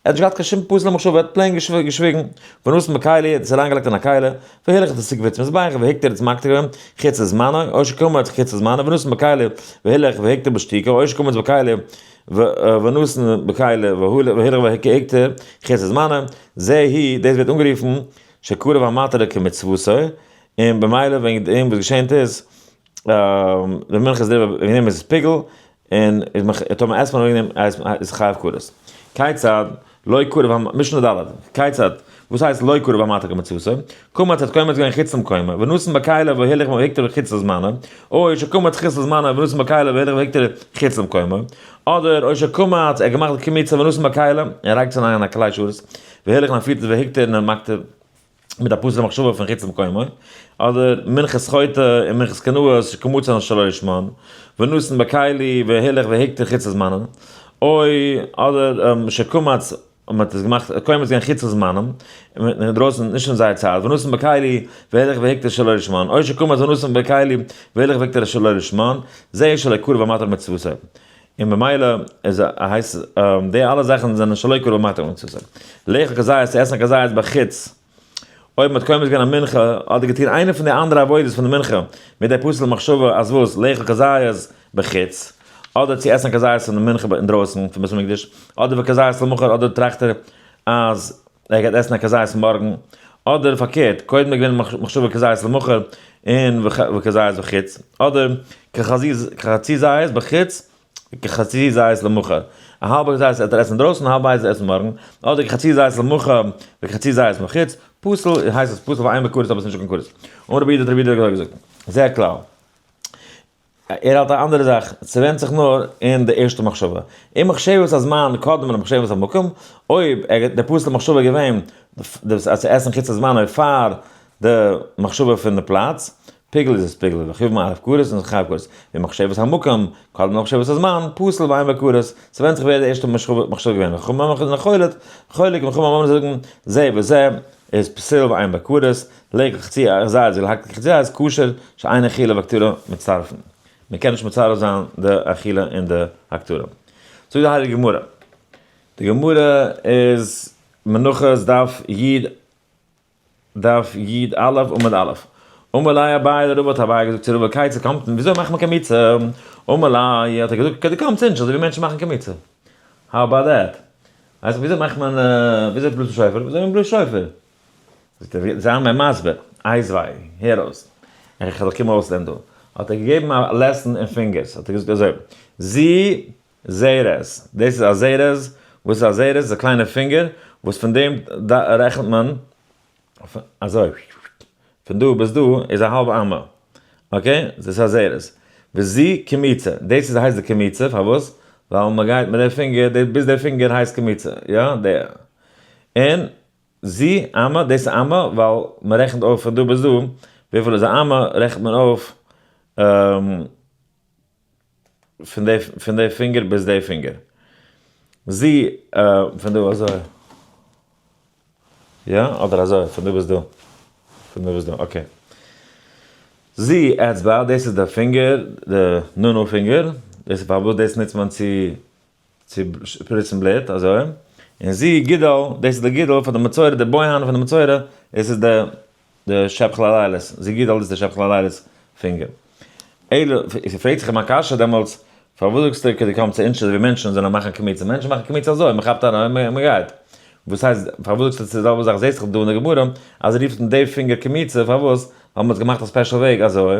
ער האט נישט געהאט קיין שום פסול'ע מחשבה, ער האט plain געשוויגן, ונתן בכלי, ער האט עס אריינגעלייגט אין א כלי, והלך את הסיקבץ מזבח, והקטיר את מקטיר געווען, חוץ לזמנו, או שקמץ חוץ לזמנו, ונתן בכלי, והלך והקטיר בשתיקה, או שקמץ בכלי, ונתן בכלי, והלך והקטיר חוץ לזמנו, זה הוא, דאס ווערט אנגערופן, שקרב המתיר כמצוותו, און במילא וועגן דעם וואס געשענט איז, די מנחה איז דעריבער וועגן דעם איז עס פיגול, און איז מח טאמער עסט מען וועגן דעם איז חייב כרת. כיצד לא קרב המ משנה ד', כיצד, וואס הייסט לא קרב המתיר כמצוותו? קמץ האט קומץ געווען חוץ למקומו, ונתן בכלי והילך והקטיר חוץ לזמנו, או שקמץ חוץ לזמנו ונתן בכלי והילך והקטיר חוץ למקומו, אדער או שקמץ ער האט געמאכט די קמיצה ונתן בכלי, ער לייגט עס אריין אין א כלי שרת, והילך און ער פירט עס והקטיר און ער מקטיר. מיט א פסול'ע מחשבה פון חוץ למקומו, אדער מנחת חוטא און מנחת קנאות שקמצן שלא לשמן, ונתן בכלי והילך והקטיר חוץ לזמנם, אוי, אדער שקמץ, מען האט עס געמאכט, קומץ געווען חוץ לזמנם, אינדרויסן, נישט אין זייער צייט, ונתן בכלי והילך והקטיר שלא לשמן, אוי שקמץ ונתן בכלי והילך והקטיר שלא לשמן, זה שלא קרב המתיר מצוותו. און במילא איז הייסט די אלע זאכן זענען שלא קרב המתיר מצוותו. לאכול כזית צו עסן א כזית בחוץ, אויב מ'האט קומץ געווען א מנחה, אדער געטון איינע פון די אנדערע עבודות פון די מנחה, מיט די פסול'ע מחשבה אז וואס, לאכול כזית בחוץ, אדער צו עסן א כזית פון די מנחה אינדרויסן פון בית המקדש, אדער וכזית למחר, אדער טראכט ער אז ער גייט עסן א כזית מארגן, אדער פארקערט, קודם איז געווען מחשבה כזית למחר און וכזית בחוץ, אדער כחצי זית בחוץ כחצי זית למחר, א האלבע כזית וועט ער עסן אינדרויסן, א האלבע זית עסן מארגן, אדער כחצי זית למחר וכחצי זית בחוץ, פסול, הייסט עס פסול ווייל אין בו כרת אבער עס איז נישטא קיין כרת. אמר רבי יהודה האט רבי יהודה געזאגט, זה הכלל. ער האלט א אנדערע זאך, ס'ווענדט זיך נאר אין די ערשטע מחשבה. אם מחשבת הזמן קודם למחשבת המקום, אויב ער די פסול'ע מחשבה איז געווען דאס אז צו עסן חוץ לזמנו פאר די מחשבה פון די פלאץ, פיגול איז עס פיגול, וחיוב מערב כרת און חייב כרת. ואם מחשבת המקום קודם למחשבת הזמן, פסול ואין בו כרת. ס'ווענדט זיך ווער די ערשטע מחשבה געווען. חכמים זענען חולק, חולק און חכמים זאגן זה וזה איז פסול ואין בו כרת. לייג איך צו א זייט זאל האקן איך צו איז כשר שאין אכילה והקטרה מצטרפין. מען קען נישט מצרף זיין די אכילה און די הקטרה. זאגט די הייליגע גמרא. די גמרא איז מנחות דף י דף י א עמוד א'. אמר ליה אביי לרבא האט אביי געזאגט צו רבא כיצד קמצין וויאזוי מאכט מען קמיצה? אמר ליה האט ער געזאגט כדקמצין אזוי ווי מענטשן מאכן קמיצה. How about that? ווייסט וויאזוי מאכט מען וויאזוי בלאזט מען שופר? וויאזוי מען בלאזט שופר? זאגט ער, זיי מיר מסביר, אייז וויי, הער אויס, איך וועל קומען אויסלערנען דא. האט ער געגעבן א lesson אין fingers, האט ער געזאגט אזוי, זו זרת, דאס איז א זרת, וואס איז א זרת? איז א קליינע פינגער, וואס פון דעם רעכנט מען, אזוי, פון דא ביז דא איז א האלב אמה, okay? דאס איז א זרת. וזו קמיצה, דאס איז הייסט די קמיצה, פארוואס? ווייל מען גייט מיט די פינגער, ביז די פינגער הייסט קמיצה, יא? די. און זו אמה, דאס איז אמה, ווייל מען רעכנט אויף פון דא ביז דא, וויפיל איז א אמה, רעכנט מען אויף פון די פינגער ביז די פינגער. זו פון דא אזוי. יא? אדער אזוי, פון דא ביז דא. פון דא ביז דא, okay. זו אצבע, דאס איז די פינגער, די נונו פינגער, דאס איז פארוואס דאס נוצט מען צו צו שפריצן בלוט, אזוי, און זו גודל, דאס איז די גודל פאר די מצורע, די בוהן פון די מצורע, דאס איז די די שפך ללילות, זו גודל איז די שפך ללילות פינגער. אלא, פרעגט זיך אים א קשיא דעמאלטס, פארוואס זאגסטו כדקמצי אינשי אזוי ווי מענטשן זענען מאכן קמיצה, מענטשן מאכן קמיצה אזוי, מען כאפט אריין און מען גייט. וואס הייסט, פארוואס זאגסטו ס'איז די זעלבע זאך, זעסט דאך דא אין די גמרא אז ער רופט אן די פינגער קמיצה, פארוואס? ווייל מען האט געמאכט א special וועג אזוי,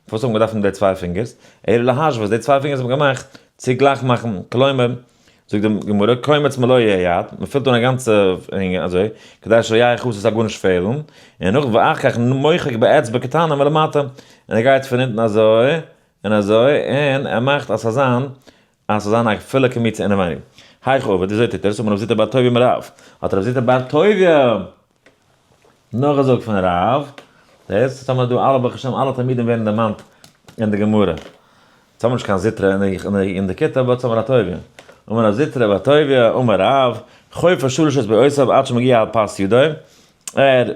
פארוואס האט מען געדארפט די צוויי פינגערס? אלא להשוות, די צוויי פינגערס האט מען געמאכט צו גלייך מאכן, כלומר, זאגט די גמרא, קומץ מלא היד, מען פילט אן א גאנצע פינגער אזוי, כדי שלא יהא חסר ס'זאל גארנישט פעלן, און נאך ואחר כך מוחק באצבע קטנה מלמטה, און ער גייט פון אונטן אזוי, און אזוי, און ער מאכט אז ס'זאל זיין, אז ס'זאל זיין א פולע קמיצה אינעווייניג. היכי עביד, וויאזוי טוט ער עס? אמר רב זוטרא בר טוביה מרב, האט רב זוטרא בר טוביה נאכגעזאגט פון רב, דאס האבן מיר דא אלע ברוך השם אלע תלמידים ווערן דערמאנט אין די גמרא. יעצט האבן מיר נישט קיין זוטרא אין די כיתה, אבער יעצט האבן מיר א טוביה. אמר רב זוטרא בר טוביה, אמר רב, חופר שלש אצבעותיו עד שמגיע על פס ידו, ער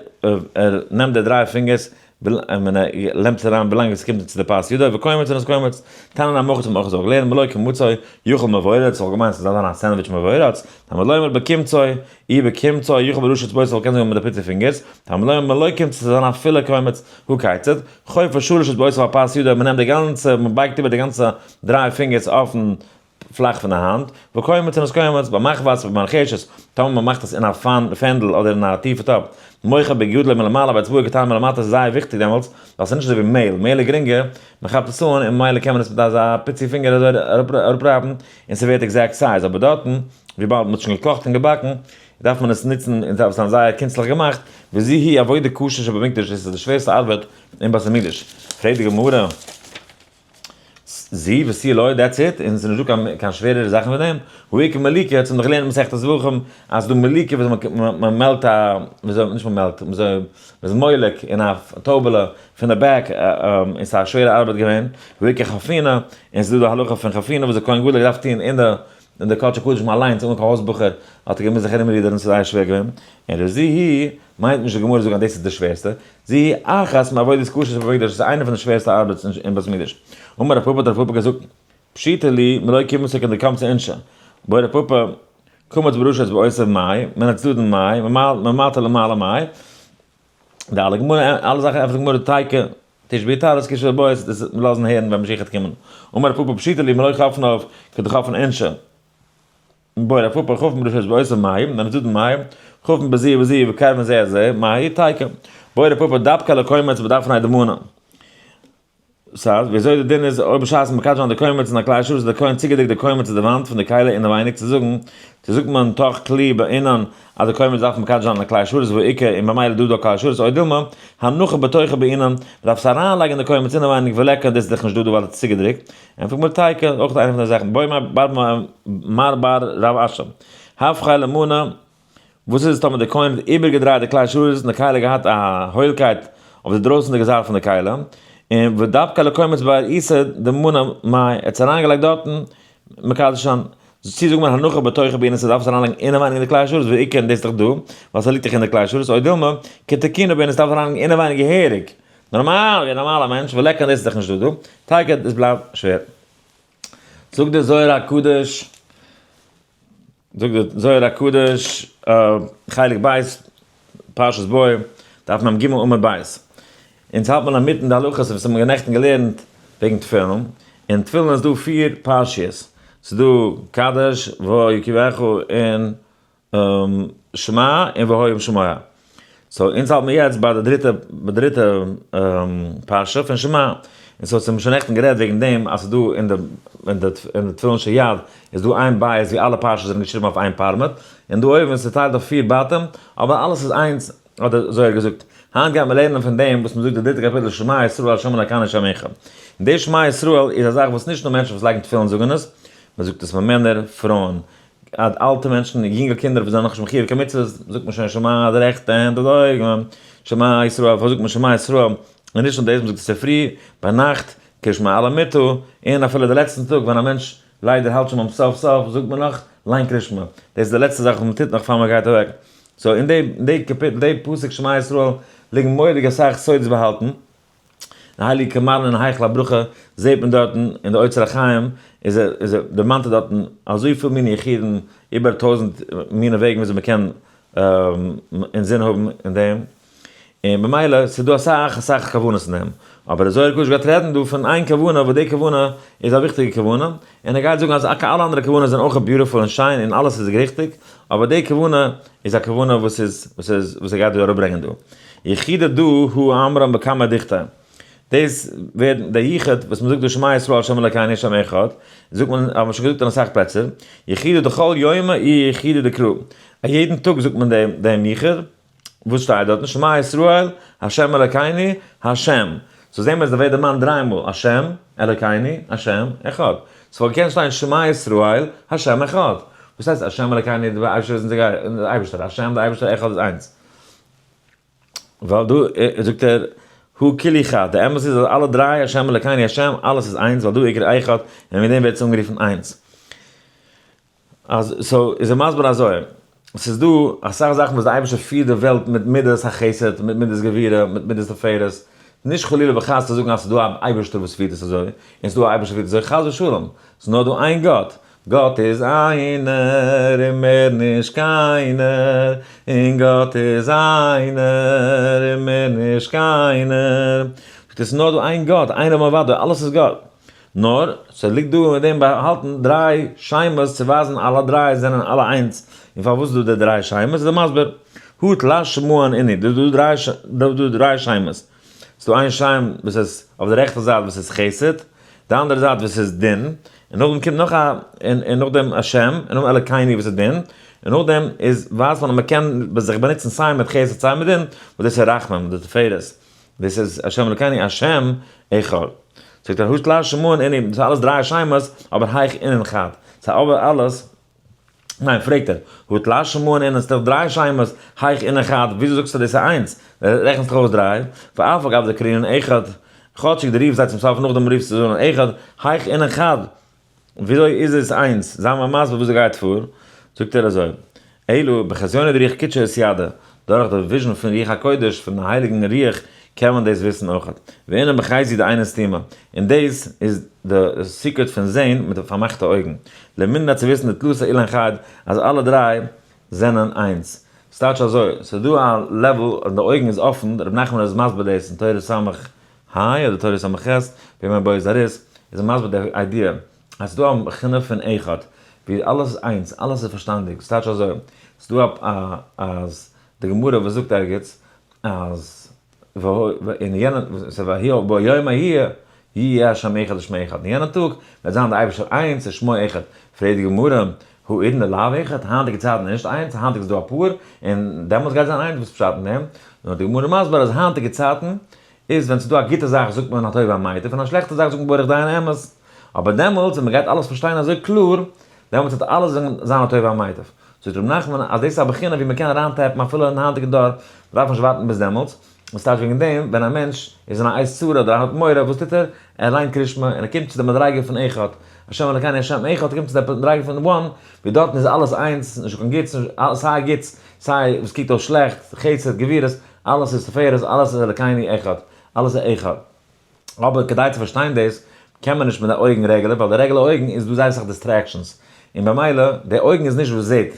ער נעמט די דריי פינגערס און ער לעמט עס אריין ווילאנג עס קומט צו די פס ידו, וקומץ און עס קומץ, תנא נמי הכי האט מען אויך אזוי געלערנט, מלא קמצו יכול מבורץ, וואלט געמיינט ס'זאל זיין א סענדוויטש מבורץ, תלמוד לומר בקומצו, אי בקומצו יכול בראשי אצבעותיו זאל קענען זאגן מיט די פיצי פינגערס, תלמוד לומר מלא קמצו ס'זאל זיין א פולע קומץ, הא כיצד, חופר שלש אצבעותיו על פס ידו, מ'נעמט די גאנצע, מ'בייגט איבער די גאנצע דריי פינגערס אויפן פלאך פון די האנט, וקומץ און עס קומץ, במחבת ובמרחשת, טאמער מען מאכט עס אין א פענדל אדער אין א טיפע טאפ, מוחה בגודלו מלמעלה ואצבעו קטנה מלמטה איז זייער וויכטיג דעמאלטס, ווייל ס'איז נישט אזוי ווי מעהל, מעהל איז גרינגער, מען כאפט עס אן און ממילא קען מען עס מיט אזא פיצי פינגער אזוי אראפרייבן און ס'ווערט exact size, אבער דארטן וויבאלד מ'האט שוין געקאכט און געבאקן דארף מען עס נוצן און ס'דארף זיין זייער קונצליך געמאכט, וזו היא עבודה קשה שבמקדש דאס איז די שווערסטע ארבעט אין בית המקדש, פרעגט די גמרא. זו ותו לא, that's it, און ס'איז נישטא קיין שווערערע זאכן פון דעם, והא איכא מליקה, האט מען דאך געלערנט מסכת זבחים, אז ס'דא מליקה וואס מען מעלט א, וויאזוי, נישט מען מעלט, וויאזוי, מען איז מולק אין א טויבעלע פון די בעק, און ס'איז א שווערע ארבעט געווען, והא איכא חפינה, און ס'איז דא די הלכה פון חפינה וואס די כהן גדול האט געדארפט טון אין די אין די קדשי קדשים אליינס אן קיין הויז בחור האט ער געמוזט זיך ארומרודערן ס'איז זייער שווער געווען, און ר' זיהי מיינט נישט די גמרא זאגן אז דאס איז די שווערסטע, זו אחת מעבודות קשות שבמקדש איז איינע פון די שווערסטע ארבעטס אין בית המקדש. אמר רב פפא האט רב פפא געזאגט פשיטא לי מלא קומצו כדקמצי אינשי, בעי רב פפא קמץ בראשי אצבעותיו מאי, מן הצדדין מאי, ממטה למעלה מאי, די אלע גמרא אלע זאכן ענטפערט די גמרא תיקו תשבי תרס קשיא בויס דאס וועט מען לאזן הערן ווען משיח וועט קומען. אמר רב פפא פשיטא לי מלא חפניו כדחפן אינשי. בעי רב פפא חפן בראשי אצבעותיו מאי, מן הצדדין מאי, חפן בזו ובזו וקרבן זה את זה מאי, תיקו. בעי רב פפא דווקא לקומץ בדפני דמנא. סא וויאזוי די דין איז אויב בשעת מקדש זיין די קומץ אין א כלי שרת איז די כהן צוגעדריקט די קומץ צו די וואנט פון די כלי אינעווייניג צו זאגן צו זאגט מען תוך כלי בעינן אז די קומץ דארף מקדש זיין אין א כלי שרת והאיכא און במילא דא דא כלי שרת או דילמא הנחה בתוכה בעינן מ'דארף עס אריינלייגן די קומץ אינעווייניג וליכא דאס איז דאך נישט דא דא ווייל עס איז צוגעדריקט. ענטפערט מר תיקו אויך איינע פון די זאכן בוי מר מר בר רב אשי הפכיה למנה. וואס איז טאמער די כהן האט איבערגעדרייט די כלי שרת און די כלי האט געהאט א הוילקייט אויף די דרויסענדיגע זייט פון די כלי, און ודבקה לקומץ באריסה דמנה מאי, ער האט עס אריינגעלייגט דארטן, מקדש זיין, צו זאגט מען הנחה בתוכה בעינן ס'דארף עס אריינלייגן אינעווייניג אין די כלי שרת ואיכא און דאס איז דאך דא, ווייל ס'ליגט דאך אין די כלי שרת, או דילמא, כתיקונה בעינן ס'דארף אריינלייגן אינעווייניג געהעריג, נארמאל ווי א נארמאלע מענטש, וליכא און דאס איז דאך נישט דא דא, תיקו דאס בלייבט שווער. זאגט דער זוהר הקדוש. זאגט דער זוהר הקדוש, חלק ב', פרשת בא, דף מ ג עמוד ב'. אונז האלט מען אינמיטן די הלכות וואס האבן מיר נעכטן געלערנט וועגן תפילין. אין תפילין איז דא פיר פרשיות. ס'איז דא קדש, והיה כי יביאך, און שמע, און והיה אם שמוע. so אונז האלט מיר יעצט ביי די דריטע ביי די דריטע פרשה פון שמע, און so האט מען שוין נעכטן גערעדט וועגן דעם אז ס'איז דא אין די אין די אין די תפילין של יד איז דא איין בית ווי אלע פרשות זענען געשריבן אויף איין פארמעט, און דא אויבן איז צוטיילט אויף פיר בתים, אבער אלעס איז איינס האט דער זוהר געזאגט. היינט גייט מען לערנען פון דעם וואס מ'זאגט די דריטע קאפיטל שמע ישראל ה' אלקינו ה' אחד. און די שמע ישראל איז א זאך וואס נישט נאר מענטשן וואס לייגן תפילין זאגן עס, מ'זאגט עס פאר מענער, פרויען, עד אלטע מענטשן, יונגע קינדער וואס זענען נאכנישט מחויב קיין מצוות, זאגט מען שוין שמע די רעכטע הענט אויף די אויגן, שמע ישראל, פארוואס זאגט מען שמע ישראל? און נישט נאר דאס, מען זאגט עס צופרי, ביינאכט, קריאת שמע על המיטה, און אפילו די לעצטן טאג ווען א מענטש ליידער האלט שוין ביים סוף סוף, זאגט מען נאך, ליין קריאת שמע. דאס איז די לעצטע זאך וואס מען טוט נאך פאר מען גייט אוועק. so אין די קאפיטל, די פסוק שמע ישראל, ליגן מורא'דיג אסאך סודות באהאלטן. די הייליגע קאמארנא אין היכל הברכה זעט מען דארטן אין די אוצר החיים איז ער איז ער דערמאנט ער דארטן אזויפיל מיני יחודים איבער 1000 מיני וועגן וויאזוי מען קען אינזין האבן אין דעם און במילא ס'איז דא אסאך אסאך כוונות אין דעם אבער דער זוהר הקדוש גייט רעדן דא פון איין כוונה וואס די כוונה איז א וויכטיגע כוונה און ער גייט זאגן אז אלע אנדערע כוונות זענען אויך beautiful און שיין און אלעס איז ריכטיג אבער די כוונה איז א כוונה וואס איז וואס איז וואס ער גייט דא אראפברענגען דא. יחודא דא הא אמרן בכמה דוכתא. דאס ווערט דער יחוד וואס מ'זאגט דא שמע ישראל ה' אלקינו ה' אחד, זאגט מען, האט מען שוין געזאגט אין אסאך פלעצער, יחודא דכל יומא איהו יחודא דקרא. א יעדן טאג זאגט מען דעם דעם יחוד, וואס שטייט דארטן? שמע ישראל ה' אלקינו ה'. so זעהן מיר אז דא ווערט דערמאנט דריי מאל ה' אלקינו ה' אחד. ס'וואלט געקענט שטיין שמע ישראל ה' אחד. וואס הייסט ה' אלקינו דער אייבערשטער איז אונזער אייבערשטער, ה' דער אייבערשטער אחד איז איינס. ווייל דא זאגט ער הוא כולהו חד, די אמת איז אז אלע דריי השם אלקינו השם אלעס איז איינס ווייל דא איקרי אחד און מיט דעם ווערט עס אנגערופן איינס. אז so איז ער מסביר אזוי, ס'איז דא אסאך זאכן וואס די אייבערשטער פירט די וועלט מיט מידת החסד, מיט מידת גבורה, מיט מידת תפארת, נישט חלילה וחס צו זאגן אז ס'איז דא א אייבערשטער וואס פירט עס אזוי, און ס'איז דא א אייבערשטער וואס פירט עס אזוי, חס ושלום, ס'איז נאר דא איין גאט, גאט איז איינער און מער נישט קיינער, און גאט איז איינער און מער נישט קיינער. זאגט ער, ס'איז נאר דא איין גאט, איינער מלבדו, אלעס איז גאט. נאר, ס'ליגט דא אין דעם באהאלטן דריי שמות צו ווייזן אלע דריי זענען אלע איינס. און פארוואס איז דא די דריי שמות? איז ער מסביר, הא תלת שמהן אינהו, דא איז דא דריי שמות. ס'איז דא איין שם וואס איז אויף די רעכטע זייט וואס איז חסד, די אנדערע זייט וואס איז דין, און נאכדעם קומט נאך א, און נאכדעם א שם, און נאכדעם אלקינו וואס איז דין, און נאכדעם איז ווייזט מען אז מ'קען זיך באנוצן סיי מיט חסד סיי מיט דין, וואס דאס איז רחמים, די תפארת, דאס איז השם אלקינו השם אחד. זאגט ער הא תלת שמהן אינהו, דאס איז אלעס דריי שמות, אבער היאך אינון חד, ס'איז אבער אלעס ניין, פרעגט ער, הא תלת שמהן אינון, ס'איז דאך דריי שמות, היאך אינון חד, וויאזוי זאגסטו דאס איז איינס? רעכנסט דאך אויס דריי, ואף על גב דקרינן אחד, כאטשיג דו רופסט זיי צום סוף נאכדעם רופסטו זיי אן אחד, היאך אינון חד, וויאזוי איז עס איינס? זיי מיר מסביר וואס דא גייט פאר, זאגט ער אזוי, אלא בחזיונא דרוח קודשא אתידע, דורך די vision פון רוח הקודש, פון הייליגן רוח, קען מען דאס וויסן אויך. ואינון בחזייה דעינא סתימא, און דאס איז די secret פון זען מיט די פארמאכטע אויגן. למידע צו וויסן דתלתא אילין חד, אז אלע דריי זענען איינס. ס'טייטש אזוי, ס'איז דא א level אז די אויגן איז אפן, ר' נחמן איז מסביר דאס אין תורה סמך ה אדער תורה סמך ח, בימי בית זריז, איז ער מסביר די idea, אז ס'איז דא א בחינה פון אחד, ווי אלעס איז איינס, אלעס איז פארשטאנדיג, ס'טייטש אזוי, ס'איז דא א אז די גמרא וואס זאגט ערגעץ אז אין יענע ביום ההוא יהיה השם אחד ושמו אחד, אין יענעם טאג וועט זיין דער אייבערשטער איינס און שמו אחד. פרעגט די גמרא, הא אידן דלאו אחד, היינטיגע צייטן איז נישט איינס, היינטיג איז דא אפאר, און דעמאלטס גייט זיין איינס, וואס פשט אין דעם? נאר די גמרא מסביר אז היינטיגע צייטן איז ווען ס'איז דא א גוטע זאך זאגט מען הטוב והמיטיב און א שלעכטע זאך זאגט מען ברוך דיין האמת, אבער דעמאלטס ווען מ'גייט אלעס פארשטיין אזוי קלאר, דעמאלטס וועט אלעס זיין הטוב והמיטיב. זאגט ר' נחמן אז דאס איז א בחינה ווי מ'קען אריין tap ן אפילו אין היינטיגע דור, מ'דארף נישט ווארטן ביז דעמאלטס, וואס טייטש וועגן דעם ווען א מענטש איז אין א עת צרה אדער ער האט מורא וואס טוט ער? ער ליינט קרישמע און ער קומט צו די מדריגה פון אחד, השם אלקינו השם אחד, ער קומט צו די מדריגה פון one, ווי דארטן איז אלעס איינס, נישט קיין גוטס, סיי גוטס, סיי וואס קוקט אויס שלעכט, חסד, גבורות, אלעס איז תפארת, אלעס איז אלקינו אחד, אלעס איז אחד. אבער כדי צו פארשטיין דאס, קען מען נישט מיט די אויגן רעגולער, ווייל די רעגולער אויגן איז דא זייער אסאך distractions, און במילא, די אויגן איז נישט וואס זעט,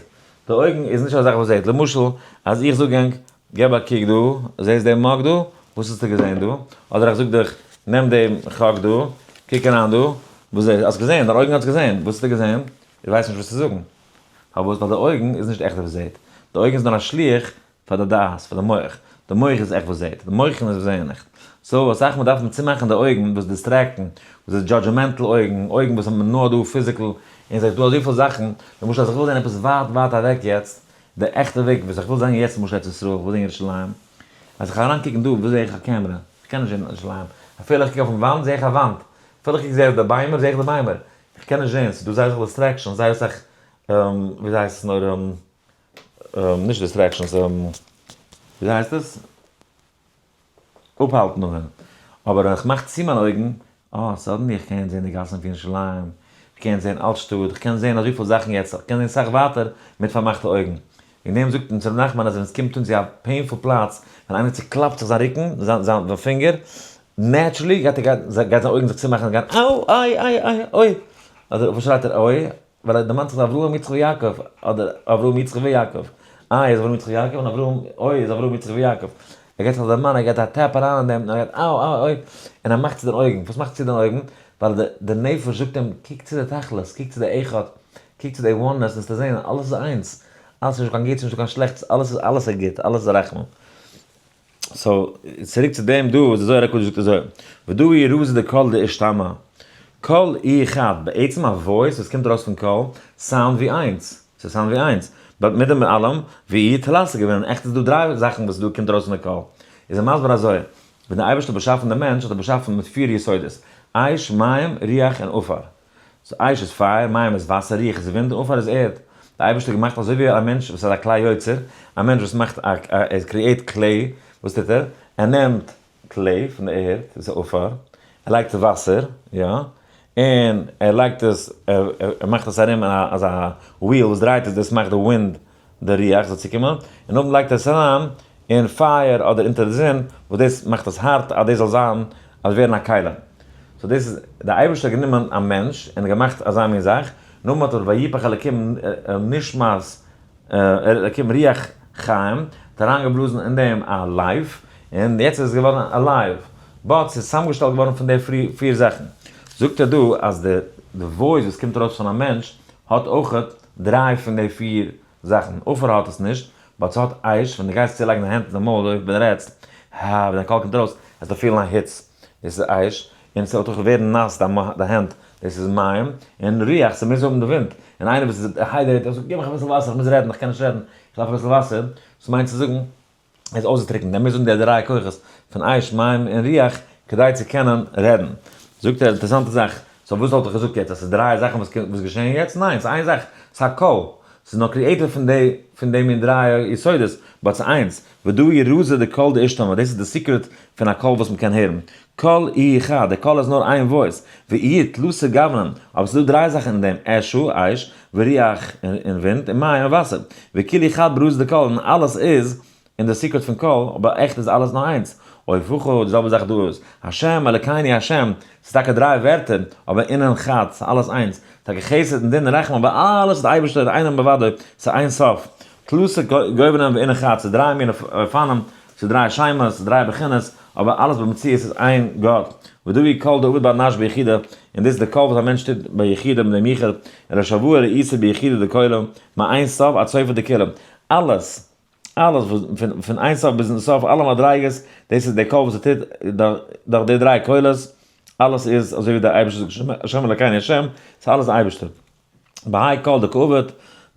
די אויגן איז נישט א זאך וואס זעט, למשל, אז איך זאג ענק, געב א קוק דא, זעסט דעם mug דא? וואס האסטו געזען דא? אדער איך זאג דיך, נעם דעם חק דא, קוק אריין דא, וואס זעסטו? האסט געזען, דיין אויגן האט געזען, וואס האסטו געזען? איך ווייס נישט וואס צו זאגן. פארוואס? ווייל די אויגן איז נישט עכט וואס זעט. די אויגן איז נאר א שליח פאר די דעת, פאר די מח. די מח איז עכט וואס זעט. די מוחין איז וואס זעען נישט. so אסאך מאל דארף מען צומאכן די אויגן וואס distract ן, וואס איז judgmental אויגן, אויגן וואס האבן נאר דא physical, און ס'איז דא אזויפיל זאכן, למשל אז איך וויל זען עפעס ווייט ווייט אוועק יעצט, די עכטע וועג וואס איך וויל זען יעצט למשל ארץ ישראל, איך וויל זען ירושלים, אז איך אריינקוקן דא, וואו זע איך א קעמרע? איך קען נישט זען ירושלים. אפילו איך קוק אויפן וואנט זע איך א וואנט. אפילו איך קוק זע איך די ביימער זע איך די ביימער. איך קען נישט זען, ס'איז דא זייער אסאך distractions, זייער אסאך, וויאזוי הייסט עס נאר, נישט distractions, וויאזוי הייסט עס? אפהאלטן אבער ווען איך מאך צו מיין אויגן, אה, suddenly איך קען זען די גאסן פון ירושלים, איך קען זען אלט שטאט, איך קען זען אזויפיל זאכן יעצט, איך קען זען סאך ווייטער מיט פארמאכטע אויגן. וועגן דעם זאגט אונז ר' נחמן אז ווען עס קומט אן צו א painful פלאץ, ווען איינער צוקלאפט זיך זיין רוקן, זיין זיין פינגער, naturally גייט ער גייט זיין אויגן זיך צומאכן און גיין אאו איי איי איי אוי, אדער וואס שרייט ער אוי? ווייל ער דערמאנט זיך אברהם יצחק ויעקב, אדער אברהם יצחק ויעקב, איי איז אברהם יצחק ויעקב און אברהם אוי איז אברהם יצחק ויעקב, ער גייט זיך דערמאנען, ער גייט א tap אריין אין דעם, און ער גייט אאו אאו אוי, און ער מאכט צו די אויגן, וואס מאכט צו די אויגן? ווייל די די נפש זאגט אים, קוק צו די תכלית, קוק צו די אחד, קוק צו די oneness, וועסטו זען אלעס איז איינס, אלעס איז נישטא קיין גוטס נישטא קיין שלעכטס, אלעס איז אלעס איז גוט, אלעס איז רחמים. so, צוריק צו דעם דא וואס די זוהר הקדוש זאגט אזוי, ודא הוא רזא דקול דאשתמע, קול איהו חד, בעצם א voice וואס קומט ארויס פון קול, sound ווי איינס, ס' sound ווי איינס, but מיט דעם אלעם, ואיהו תלתא גוונין, עכט איז דא דריי זאכן וואס דא קומט ארויס פון די קול. איז ער מסביר אזוי, ווען דער אייבערשטער האט באשאפן דעם מענטש האט ער באשאפן מיט פיר יסודות, אש, מים, רוח און עפר. so אש איז פייער, מים איז וואסער, רוח איז ווינט און עפר איז ערד. דער אייבערשטער האט געמאכט אזוי ווי א מענטש וואס איז א כלי יוצר, א מענטש וואס מאכט א, ער create clay, וואס טוט ער? ער נעמט clay פון די ערד, דאס איז עפר, ער לייגט וואסער, יא, און ער לייגט עס, ער מאכט עס ארום אין אזא wheel וואס דרייט עס, דאס מאכט די ווינט, די רוח זאל צוקומען, און נאכדעם לייגט ער עס אריין אין פייער אדער אונטער די זון, וואס דאס מאכט עס הארט אז דאס זאל זיין, אז ווערן א כלי. so דאס איז, די אייבערשטער האט גענומען א מענטש און געמאכט אזא מין זאך, נאכדעם האט ער ויפח אלקים נשמת אלקים רוח חיים, האט אריינגעבלאזן אין דעם א life, און יעצט איז עס געווארן א life, but ס'איז צוזאמגעשטעלט געווארן פון די פיר זאכן. זאגט ער דא אז די voice וואס קומט ארויס פון א מענטש האט אויכעט דריי פון די פיר זאכן, עפר האט עס נישט, but ס'האט אש, ווען דו גייסט צולייגן די הענט אין די מויל אויב דו רעדסט, הא, ווען דיין קול קומט ארויס, וועסטו פילן א היץ, דאס איז אש, און ס'וועט אויך ווערן נאס דיין האנט, דאס איז מים, און רוח, ס'מוז האבן די ווינט, און איינער וואס איז dehydrated, ער זאגט גיב מיך אביסל וואסער, איך מוז רעדן, איך קען נישט רעדן, איך דארף אביסל וואסער, דאס מיינט צו זאגן, ער איז אויסגעטריקנט, ער מוז האבן די דריי כוחות פון אש, מים און רוח, כדי צו קענען רעדן. זאגט ער, אינטערעסאנטע זאך, so וואס וואלט איך געזאגט יעצט, אז ס'איז דריי זאכן וואס געשעהן יעצט? ניין, ס'איז איין זאך, ס'איז א קול, ס'איז נאר created פון די פון די מין דריי יסודות, but ס'איז איינס, ודא הוא רזא דקול דאשתמע, דאס איז די secret פון א קול וואס מ'קען הערן, קול איהו חד, די קול איז נאר איין voice, ואיהו תלתא גוונין, אבער ס'איז דא דריי זאכן אין דעם, אשא, אש, ורוח, און ווינט, און מים, און וואסער, וכולהו חד ברזא דקול, און אלעס איז אין די secret פון קול, אבער עכט איז אלעס נאר איינס. אוף הכא, די זעלבע זאך דא איז, השם אלקינו השם, ס'איז טאקע דריי ווערטער, אבער אינון חד, ס'איז אלעס איינס. טאקע חסד און דין און רחמים, אבער אלעס איז די אייבערשטער איינער מלבדו, ס'איז אין סוף. תלתא גוונין ואינון חד, ס'איז דריי מיני אופנים, ס'איז דריי שמות, ס'איז דריי בחינות, אבער אלעס במציאות איז איין גאט. ודא הוא קול דעביד בר נש ביחודא, און דאס איז די קול וואס א מענטש טוט ביחודא מיט דעם יחוד, ולשוואה רעותא ביחודא דכולא, מאין סוף עד סופא דכולא. אלעס. אלעס וואס פון פון איין סוף ביזן סוף אלע מדריגות, דאס איז דער קול וואס ער טוט דורך די דריי קולות. אלעס איז אזוי ווי דער אייבערשטער זאגט השם אלקינו השם, ס'איז אלעס אייבערשטער. בהאי קול דקא עביד,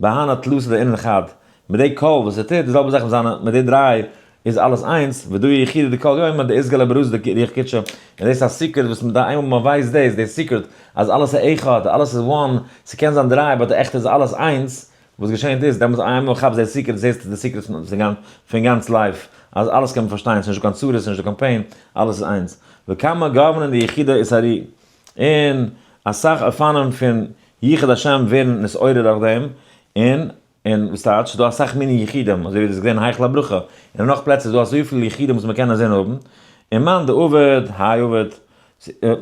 בהני תלתא דאינון חד, מיט די קול וואס ער טוט, די זעלבע זאך מיט זיינע, מיט די דריי איז אלעס איינס, ודא יחודא דכל יומא דאתגלי ברזא דרוח קודשא, און דאס איז א secret וואס מען דארף איינמאל מען ווייסט דאס, די secret אז אלעס איז אחד, אלעס איז one, ס'קען זיין דריי but די עכטע איז אלעס איינס, וואס געשענט איז, דעמאלטס איינמאל כאפסט די secret זעסטו די secret פון גאנץ life, אז אלעס קען מען פארשטיין, ס'נישט דא קיין צרות, ס'נישט דא קיין pain, אלעס איז איינס. וכמה גוונין דיחודא אתערו, און אסאך אופנים פון יחוד השם ווערן נתעורר דורך דעם, און און וואס טייטש? ס'איז דא אסאך מיני יחודים, אזוי ווי דאס געזען אין היכל הברכה, און אין נאך פלעצער איז דא אזויפיל יחודים וואס מ'קען אינזין האבן, און מאן דעביד האי עביד,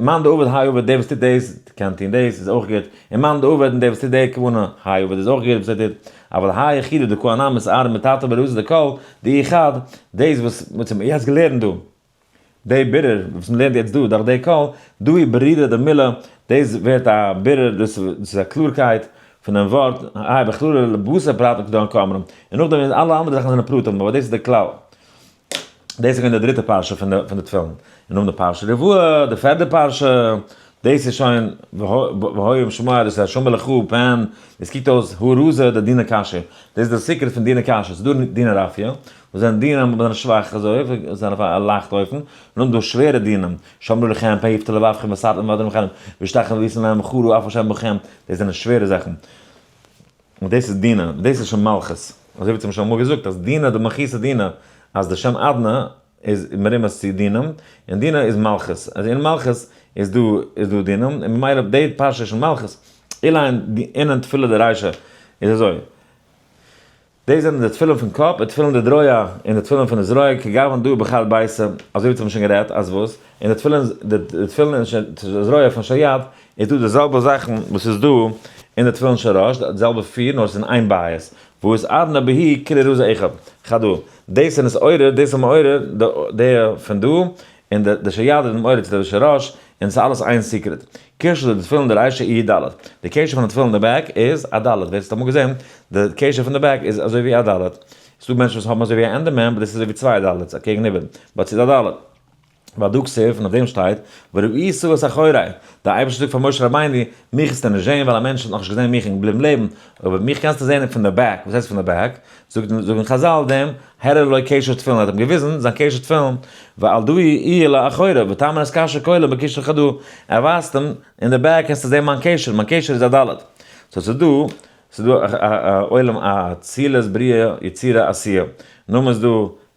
מאן דעביד האי עביד, דער וואס טוט דאס קען טון דאס איז אויך גוט, און מאן דעביד און דער וואס טוט די כוונה האי עביד איז אויך גוט וואס ער טוט, אבל האי יחודא דקא אנן מתערין מתתא ברזא דקול דאיהו חד, דאס וואס מ'האט יעצט געלערנט דא. די בירור וואס מען לערנט יעצט דא דורך די קול, דא איז ברירה די מילה, דאס ווערט א בירור, דאס איז א קלארקייט פונעם ווארט, איי בכללא לבשר פרטים כדון קאמרן, און נאכדעם איז אלע אנדערע זאכן זענען פרטים, אבער דאס איז די כלל. דאס איז געווען די דריטע פרשה פון די תפילין. און נאכדעם די פרשה רביעי, די פערדע פרשה, דאס איז שוין והיה אם שמוע, דאס איז השמר לך פן, דאס קוקט אויס הא רזא דדינא קשיא, דאס איז די secret פון דינא קשיא, ס'איז דא דינא רפיא, וואס זענען דינים אבער זענען שוואך אזוי, זענען אויף א לייכטע אופן, און נאכדעם דא שווערע דינים, שמרו לכם פן יפתה לבבכם וסרתם ועוד לכם, והשתחוים והייתם להם חרה אף השם בכם, דאס זענען שווערע זאכן. און דאס איז דינא, דאס איז שוין מלכות. אזוי ווי צום שוין אמאל געזאגט אז דינא דמלכותא דינא, אז די שם אדנא איז מרומז צו דינים, און דינא איז מלכות, אז אין מלכות איז דא איז דא דינים, און ממילא די פרשה איז שוין מלכות, אלא אין תפלה דרישא איז אזוי. דאס זענען די תפילין פון קאפ, די תפילין דדרוע און די תפילין פון די זרוע, כגוון דא בחד ביתא, אזוי ווי האבן שוין גערעדט אז וואס, אין די תפילין, די תפילין אין זרוע פון של יד, איז דא די זעלבע זאכן וואס איז דא אין די תפילין של ראש, די זעלבע פיר נאר עס איז אין איין בית, והא אתערינן בהו כולהו רזי אחד, חדא, דאס איז נתעורר, דאס איז מעורר די פון דא, און די של יד איז מעורר צו די של ראש, און ס'איז אלעס איין secret. קשר די תפילין דרישא איהו ד'. די קשר פון די תפילין די back איז א ד'. ווער ס'האט אמאל געזען, די קשר פון די back איז אזוי ווי א ד'. ס'דא מענטשן וואס האבן אזוי ווי א ענדע מ', but דאס איז אזוי ווי צוויי ד' אקעגן איבער. but ס'איז א ד'. והדא כתיב, און אויף דעם שטייט, וראית את אחורי. דער אייבערשטער זאגט פאר משה רבינו, מיך וועסטו נישט זען ווייל א מענטש האט נאכנישט געזען מיך און געבליבן לעבן, אבער מיך קענסטו זען פון די back. וואס הייסט פון די back? זאגן חז"ל דעם הראה לו קשר תפילין, ער האט אים געוויזן זיין קשר תפילין, ועל דא איהו לאחורי, ותמן את קשר כולו בקשר חדא, ער ווייזט אים, אין די back קענסטו זען מיין קשר, מיין קשר איז א ד'. so ס'איז דא, ס'איז דא א עולם אצילות בריאה יצירה עשייה. נאכדעם איז דא,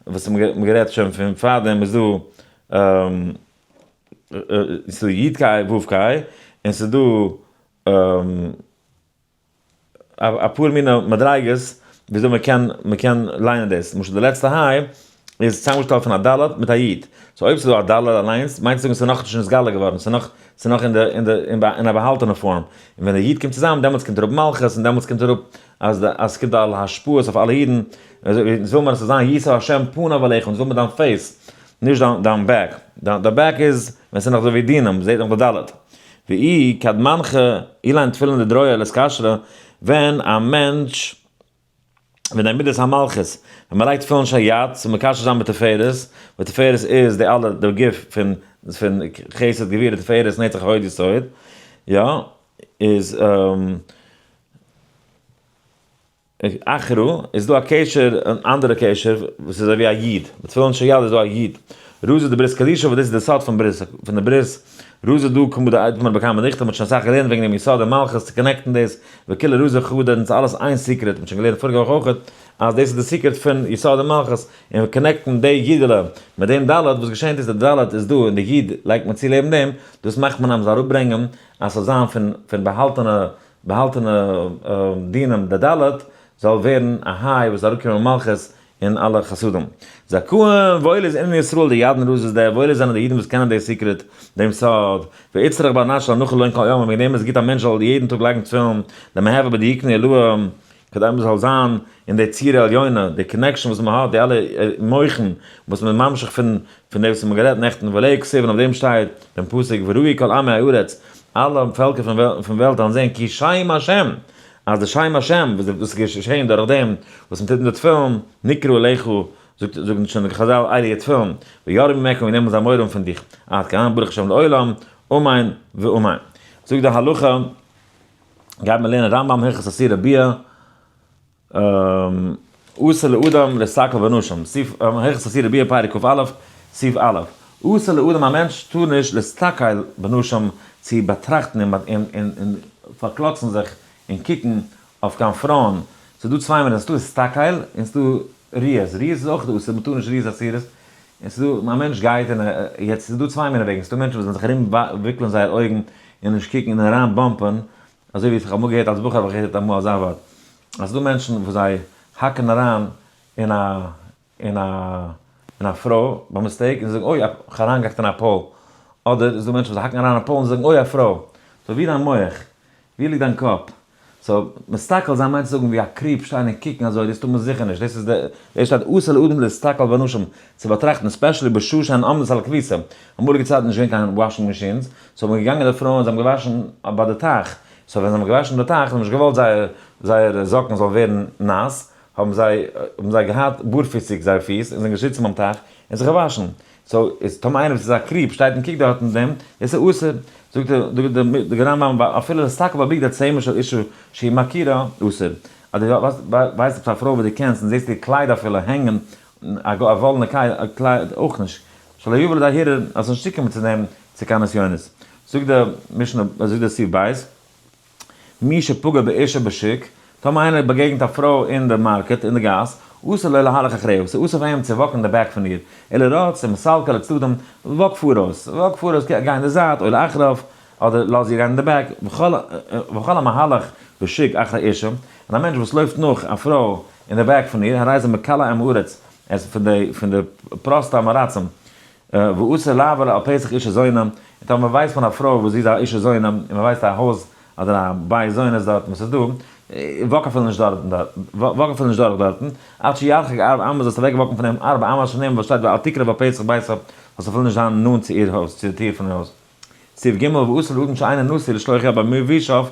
וואס מ'האט גערעדט שוין פון פארדעם, איז דא, ס'איז דא י' קיי ו' קיי, און ס'איז דא אפאר מיני מדריגות וויאזוי מען קען מען קען ליינען דאס, למשל די לעצטע היי איז צוזאמגעשטעלט פון א ד' מיט א י', so אויב ס'איז דא א ד' אליינס מיינט עס זאגן ס'איז נאכנישט נתגלה געווארן, ס'איז נאך ס'איז נאך אין די אין די אין א באהאלטענע פארם, און ווען די י' קומט צוזאם דעמאלטס קומט אראפ מלכות און דעמאלטס קומט אראפ אז די אז ס'קומט אלע השפעות אויף אלע אידן, אונז וויל מיר אז ס'זאל זיין ישא השם פניו אליך, אונז וויל מיר דיין face, נישט דיין דיין back, דיין back איז ווען ס'איז נאך אזוי ווי דינים, מ'זעט נאך די ד'. ואי כד מנחא אילין תפילין דדרועא לאתקשרא, ווען א מענטש, ווען די מידת המלכות, ווען מ'לייגט תפילין של יד צו מקשר זיין מיט תפארת, וואס תפארת איז די אלע די גוף פון פון חסד גבורה תפארת נצח הוד יסוד, יא, איז. אחרא, איז דא א קשר, אן אנדערע קשר, וואס איז אזוי ווי א יוד, מיט תפילין של יד איז דא א יוד, רזא דברית קדישא וואס דאס איז די סוד פון ברית, פון די ברית, רזא דא כמו דאתמר בכמה דוכתא, מ'האט שוין אסאך געלערנט וועגן דעם יסוד און מלכות צו connect ן דאס, וכולא רזא חדא און ס'איז אלעס איין secret, מ'האט שוין געלערנט פאריגע וואך אויכעט אז דאס איז די secret פון יסוד און מלכות, און connect ן די יודעלע מיט דעם ד', וואס געשענט איז די ד' איז דא און די יוד לייגט מען צו לעבן דעם, דאס מאכט מען אז מ'זאל אראפברענגען אז ס'זאל זיין פון פון באהאלטענע באהאלטענע דינים די ד' זאל ווערן א היי וואס זאל אראפקומען מלכות און אלע חסדים. זכאין וואויל איז אינון ישראל דידעין רזא די, וואויל איז זענען די אידן וואס קענען די secret, דעם סוד, ואיצטריך בר נש להנחא לון כל יומא, וועגן דעם איז גוט א מענטש זאל יעדן טאג לייגן תפילין, למהוי בדיוקנא עילאה, כדי מען זאל זיין אין די צורה עליונה, די connection וואס מען האט, די אלע מוחין וואס מען איז ממשיך פון פון דעם וואס מען האט גערעדט נעכטן, ועליה כתיב און אויף דעם שטייט דעם פסוק וראו כל עמי הארץ, אלע פעלקער פון וועלט וועלן זען כי שם השם, אז די שם השם וואס איז געשען דורך דעם וואס מען טוט אין די תפילין, נקרא עליך, זאגט זאגן שוין די חז"ל אלו תפילין, ויראו ממך און נעמען זיי מורא האבן פון דיך, עד כאן ברוך השם לעולם, אמן ואמן. זאגט די הלכה, גייט מען לערנען רמב ם הלכות איסורי ביאה, אסור לאדם להסתכל בנשים, סעיף, הלכות איסורי ביאה פרק כ א, סעיף א', אסור לאדם א מענטש טאר נישט להסתכל בנשים צו באטראכטן און פארקלאצן זיך און קוקן אויף קיין פרויען, ס'איז דא צוויי מינים, ס'איז דא הסתכל און ס'איז דא ראיות, ראיות איז אויך אסור, מ'טאר נישט ראיות אסורות, און ס'איז דא א מענטש גייט און יעצט ס'איז דא צוויי מיני וועגן, ס'איז דא מענטשן וואס וועלן זיך ארום וויקלען זייער אויגן און נישט קוקן און אריין bump ען, אזוי ווי איך האב אמאל געהערט אלס בחור האב איך געהערט אמאל אזא ווארט, אז ס'איז דא מענטשן וואס זיי האקן אריין אין א אין א אין א פרוי ביי mistake און זיי זאגן אוי איך האב אריינגעהאקט אין א pole, אדער איז דא מענטשן וואס האקן אריין אין א pole און זיי זאגן אוי א פרוי, so ווי איז דיין מח? ווי ליגט דיין קאפ? so מסתכל זיין מיינט צו זאגן ווי א creep שטיין און קוקן אזוי דאס טאר מען זיכער נישט, דאס איז די דאס שטייט אסור לאדם להסתכל בנשים צו באטראכטן especially בשעה שהן עומדות על הכביסה, אמאליגע צייטן איז נישט געווען קיין washing machines, so האבן געגאנגען די פרויען זיי האבן געוואשן ביי די טייך, so ווען זיי האבן געוואשן די טייך זיי האבן נישט געוואלט זייער זייער זאקן זאל ווערן נאס, האבן זיי האבן זיי געהאט בארפיסיג זייער פיס און זענען געזיצן ביים טייך און זיך געוואשן, so איז טאמער איינער וואס איז א creep שטייט און קוקט דארט אין דעם, דאס איז אסור, זאגט דער זאגט דער רמב ם אפילו להסתכל בבגדי צמר של אשה שהיא מכירה אסור, אז דו ווייסט עפעס א פרוי וואס דו קענסט און זעסט איר קלייד אפילו הענגען א וואלענע קלייד אויך נישט, שלא יבא לידי הרהור אז נישט צוקומען צו דעם צו קיין נסיונות, זאגט די משנה זאגט די סעיף ב'. מי שפגע באשה בשוק, טאמער איינער באגעגנט א פרוי אין די market, אין די גאס, אסור לו להלך אחריה, ס'איז אסור פאר אים צו walk ן אין די back פון איר, אלא רץ ומסלקה לצדדים, walk פאראויס, walk פאראויס, גיי אין די זייט, או לאחריו, אדער לאז איר גיין אין די back, וכל המהלך בשוק אחרי אשה, און א מענטש וואס לויפט נאך א פרוי אין די back פון איר, הרי זה מקלי עם הארץ, ער איז פון די פראסטע עם הארצים, ואסור לעבור על פתח אשה זונה, און טאמער מען ווייסט פון א פרוי וואס זי איז א אשה זונה, און מען ווייסט א הויז אדער א בית זונה איז דארטן וואס איז דא, walk אפילו נישט דארטן דארט, walk אפילו נישט דורך דארטן, עד שירחק ארבע אמות זאלסטו אוועק walk ן פון אים ארבע אמות שנאמר וואס שטייט ואל תקרב אל פתח ביתה, זאלסט אפילו נישט זיין נאנט צו איר הויז, צו די טיר פון איר הויז. סעיף ג' ואסור לאדם שאינו נשוי לשלוח יד במלבושיו,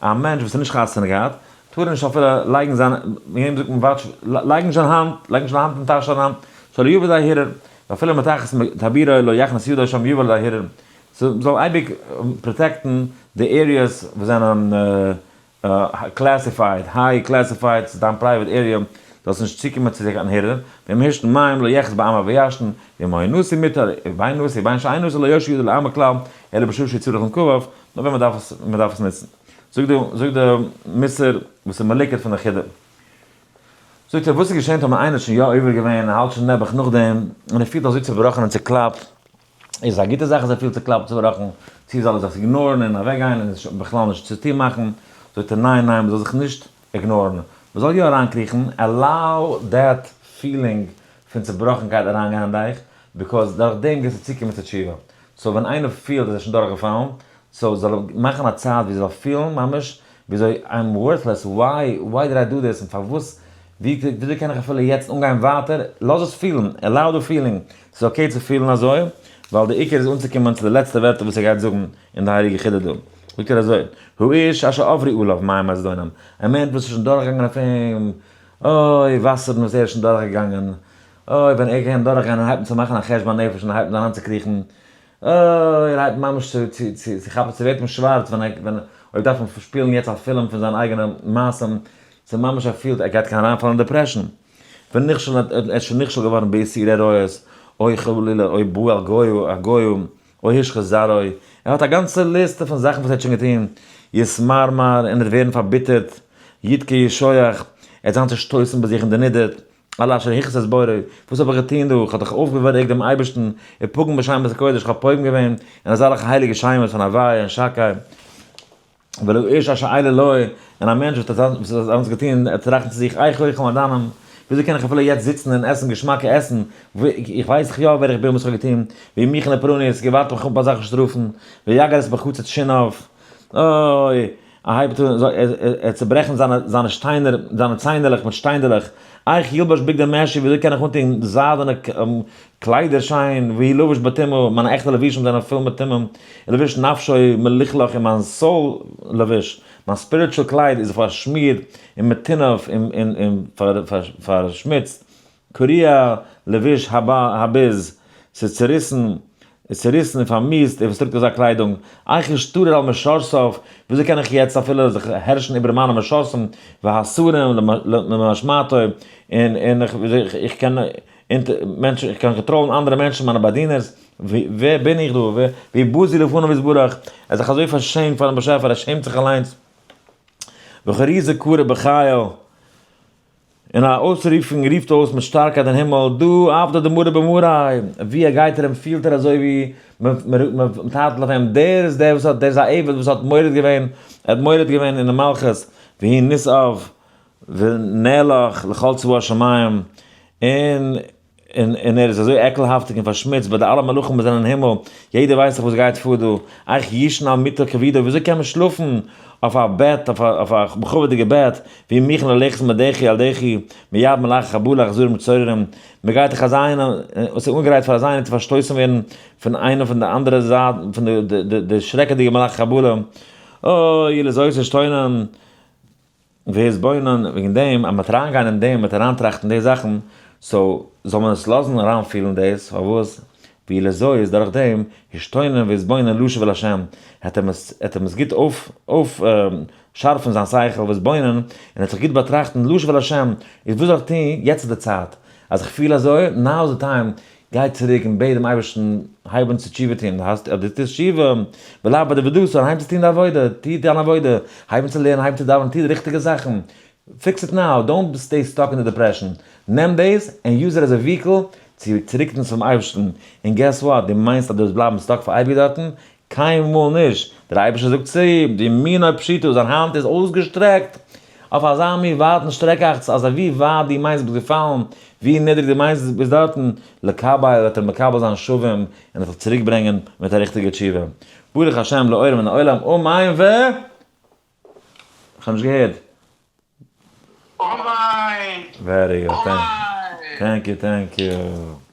א מענטש וואס האט נישט חתונה געהאט, טאר ער נישט אפילו לייגן זיין, ווי אים זאגט מען watch, לייג נישט זיין האנט, לייג נישט זיין האנט אין טאש אריין, שלא יבא לידי הרהור, ואפילו מתחת טבורו לא יכניס ידו שם יבא לידי הרהור, ס'זאל אייביג protect ן די areas וואס זענען classified, high classified, ס'איז דיין private area, זאלסט נישט צוקומען צו זיך אן הרהור, ואם השתין מים לא יחת באמה וישתין, ואם היה נשוי מותר, בין נשוי בין שאין נשוי לא יושיט ידו לאמה כלל, אלא בשעה שצריך לנקביו, נאר ווען מ'דארף עס, מ'דארף עס נוצן. זאגט די, זאגט די מוסר וואס איז מלוקט פון די חידא. זאגט ער, וואס איז געשען טאמער איינער האט שוין יא עובר געווען און האלט שוין נעבעך נאכדעם, און ער פילט אזוי צובראכן און צוקלאפט, איז א גוטע זאך אז ער פילט צוקלאפט צובראכן, צו זאל ער זיך ignore ן און אוועקגיין און עס בכלל נישט צוטון מאכן, זאגט ער ניין ניין מ'זאל זיך נישט ignore ן, מ'זאל יא אריינקריכן, allow that feeling פון צובראכנקייט אריינגיין אין דיך, because דורך דעם גייסטו צוקומען צו תשובה, so ווען איינער פילט אז ער איז שוין דורכגעפאלן, so זאל ער מאכן א צייט ווי ער זאל פילן ממש וויאזוי I'm worthless, why, why did I do this, און פארוואס, וויאזוי קען איך אפילו יעצט אנגיין ווייטער, לאז עס פילן, allow the feeling, ס'איז okay צו פילן אזוי, ווייל די עיקר איז אנצוקומען צו די לעצטע ווערטער וואס ער גייט זאגן אין די הייליגע חידא דא. זאגט ער אזוי, האיש אשר עברו עליו מים הזדונים, א מענטש וואס איז שוין דורכגעגאנגען אויף אים, אוי, וואסערן וואס ער איז שוין דורכגעגאנגען, אוי, ווען ער קען דורכגיין און הייבט אן צו מאכן א חשבון הנפש און הייבט אן אריינצוקריכן, אוי, ער הייבט ממש צו צו צו צו כאפן, ס'ווערט אים שווארץ ווען ער ווען אויב דארף מען שפילן יעצט א פילם פון זיין אייגענע מעשים, ס'איז ממש ער פילט ער גייט קיין אריינפאלן אין depression. ונכשל ער איז שוין נכשל געווארן באיסורי עריות, אוי חלילה, אוי בא על גויו, א גויו, אוי השחית זרעו, ער האט א גאנצע ליסטע פון זאכן וואס ער האט שוין געטון, יתמרמר, און ער וועט ווערן פארביטערט, ידכא ישוח, ער וועט זיין צעשטויסן ביי זיך און דערנידערט, על אשר הכעיס את בוראו, וואס האב איך געטון דא, איך האב דאך אויפגעוועקט דעם אייבערשטן, ופגם בשמות הקודש, איך האב פוגם געווען אין אזעלכע הייליגע שמות פון הוויה און שקי, ולאיש אשר אלה לו, און א מענטש וואס האט אזאנס געטון, ער טראכט צו זיך, איך אוכל מעדנים, וויאזוי קען איך אפילו יעצט זיצן און עסן געשמאקע עסן, איך ווייס דאך יא ווער איך בין וואס איך האב געטון, ואם יכן לפורענות, געווארט מיך אפ אזעלכע שטראפן, ויגר את בחצץ שיניו, אוי, ער הייבט אן ער צוברעכן זיינע זיינע שטיינער, זיינע ציינערלעך מיט שטיינדעלעך, איך ילבש בגדי משי, וויאזוי קען איך אנטון זיידענע קליידער שיין, והוא לבוש בטומאה, מיינע עכטע לבושים זענען פול מיט טומאה, ולבוש נפשו מלוכלך און מיין soul לבוש, מיין spiritual קלייד איז פארשמירט און מטונף און פארשמוצט, קרוע לבוש הביז, ס'איז צוריסן. איז צעריסן און פארמיאוסט דער וואס טראגט אזא קליידונג, איך אשתרר על משרתיו, וויאזוי קען איך יעצט אפילו זיך הערשן איבער מיינע משרתים, והשרים למשמעתו, און און איך קען מענטשן, איך קען קאנטראלן אנדערע מענטשן, מיינע באדינערס, ווער בין איך דא, ויבוזו לפניו יתברך, ער האט זיך אזוי פארשעמט פארן באשעפער, ער שעמט זיך אליינס, וכרוזא קרא בחיל. און א אויסרופונג רופט אויס מיט שטארקייט אין הימל, דא עבדא דמרא במריה! ווי ער גייט ארום פילט ער אזוי ווי מ'טייטלט אויף אים, דער איז דער וואס האט, דער איז א עבד וואס האט מורד געווען, ער האט מורד געווען אינעם מלכות, והוא נתעב ונאלח לכל צבא השמים, און און און ער איז אזוי עקלהאפטיג און פארשמוצט ביי די אלע מלאכים וואס זענען אין הימל, יעדער ווייסט דאך וואס גייט פאר דא, איך יישן על מיטה כבודה, וויאזוי קען מען שלאפן אויף א בעט, אויף א אויף א מכובד'יגע בעט, והוא מוכן ללכת מדחי אל דחי, מיד מלאכי חבלה אכזרים וצוררים, מען גייט דאך אזא איינער, וואס איז אנגעגרייט פאר אזא איינער צו פארשטויסן ווערן פון איינע פון די אנדערע זייט, פון די די די שרעקעדיגע מלאכי חבלה, אוי, לזאת אשתונן. והתבונן וועגן דעם אז מ'וועט אריינגיין אין דעם, מ'וועט אריינטראכטן די זאכן, so זאל מען עס לאזן אריינפילן דאס, פארוואס? וויל אזוי איז דורך דעם, השתונן והתבונן לשוב אל השם, העט אים עס, העט אים עס גוט אויף, אויף שארפן זיין שכל, והתבונן, און העט זיך גוט באטראכטן לשוב אל השם, איז וואס זאל איך טון, יעצט איז די צייט, אז איך פיל אזוי, now is the time, גיי צוריק און בעט דעם אייבערשטן, הייב אן צו תשובה טון, דו האסט, אז דו טוסט תשובה, בלייב ביי די עבודתו, הייב אן צו טון די עבודה, טו דיין עבודה, הייב אן צו לערנען, הייב אן צו דאווענען, טו די ריכטיגע זאכן, fix it now, don't stay stuck אין די depression, נעם דאס און use it as a vehicle צו צוריקטון צום אייבערשטן, און guess what, דו מיינסט אז דו וועסט בלייבן stuck פאר אייביג דארטן? קיינמאל נישט! דער אייבערשטער זאגט צו, וימינו פשוטה, זיין האנט איז אויסגעשטרעקט אויף אזא מין ווייטן שטרעקאכץ, אז ווי ווייט דו מיינסט ביסט געפאלן, ווי נידריג דו מיינסט ביסט דארטן, לקבל וועט ער מקבל זיין שבים און וועט דיך צוריקברענגען מיט א ריכטיגע תשובה. ברוך השם לעולם מן העולם, אמן ו. כ'האב נישט געהערט. אמן! very good, אמן! thank you, thank you.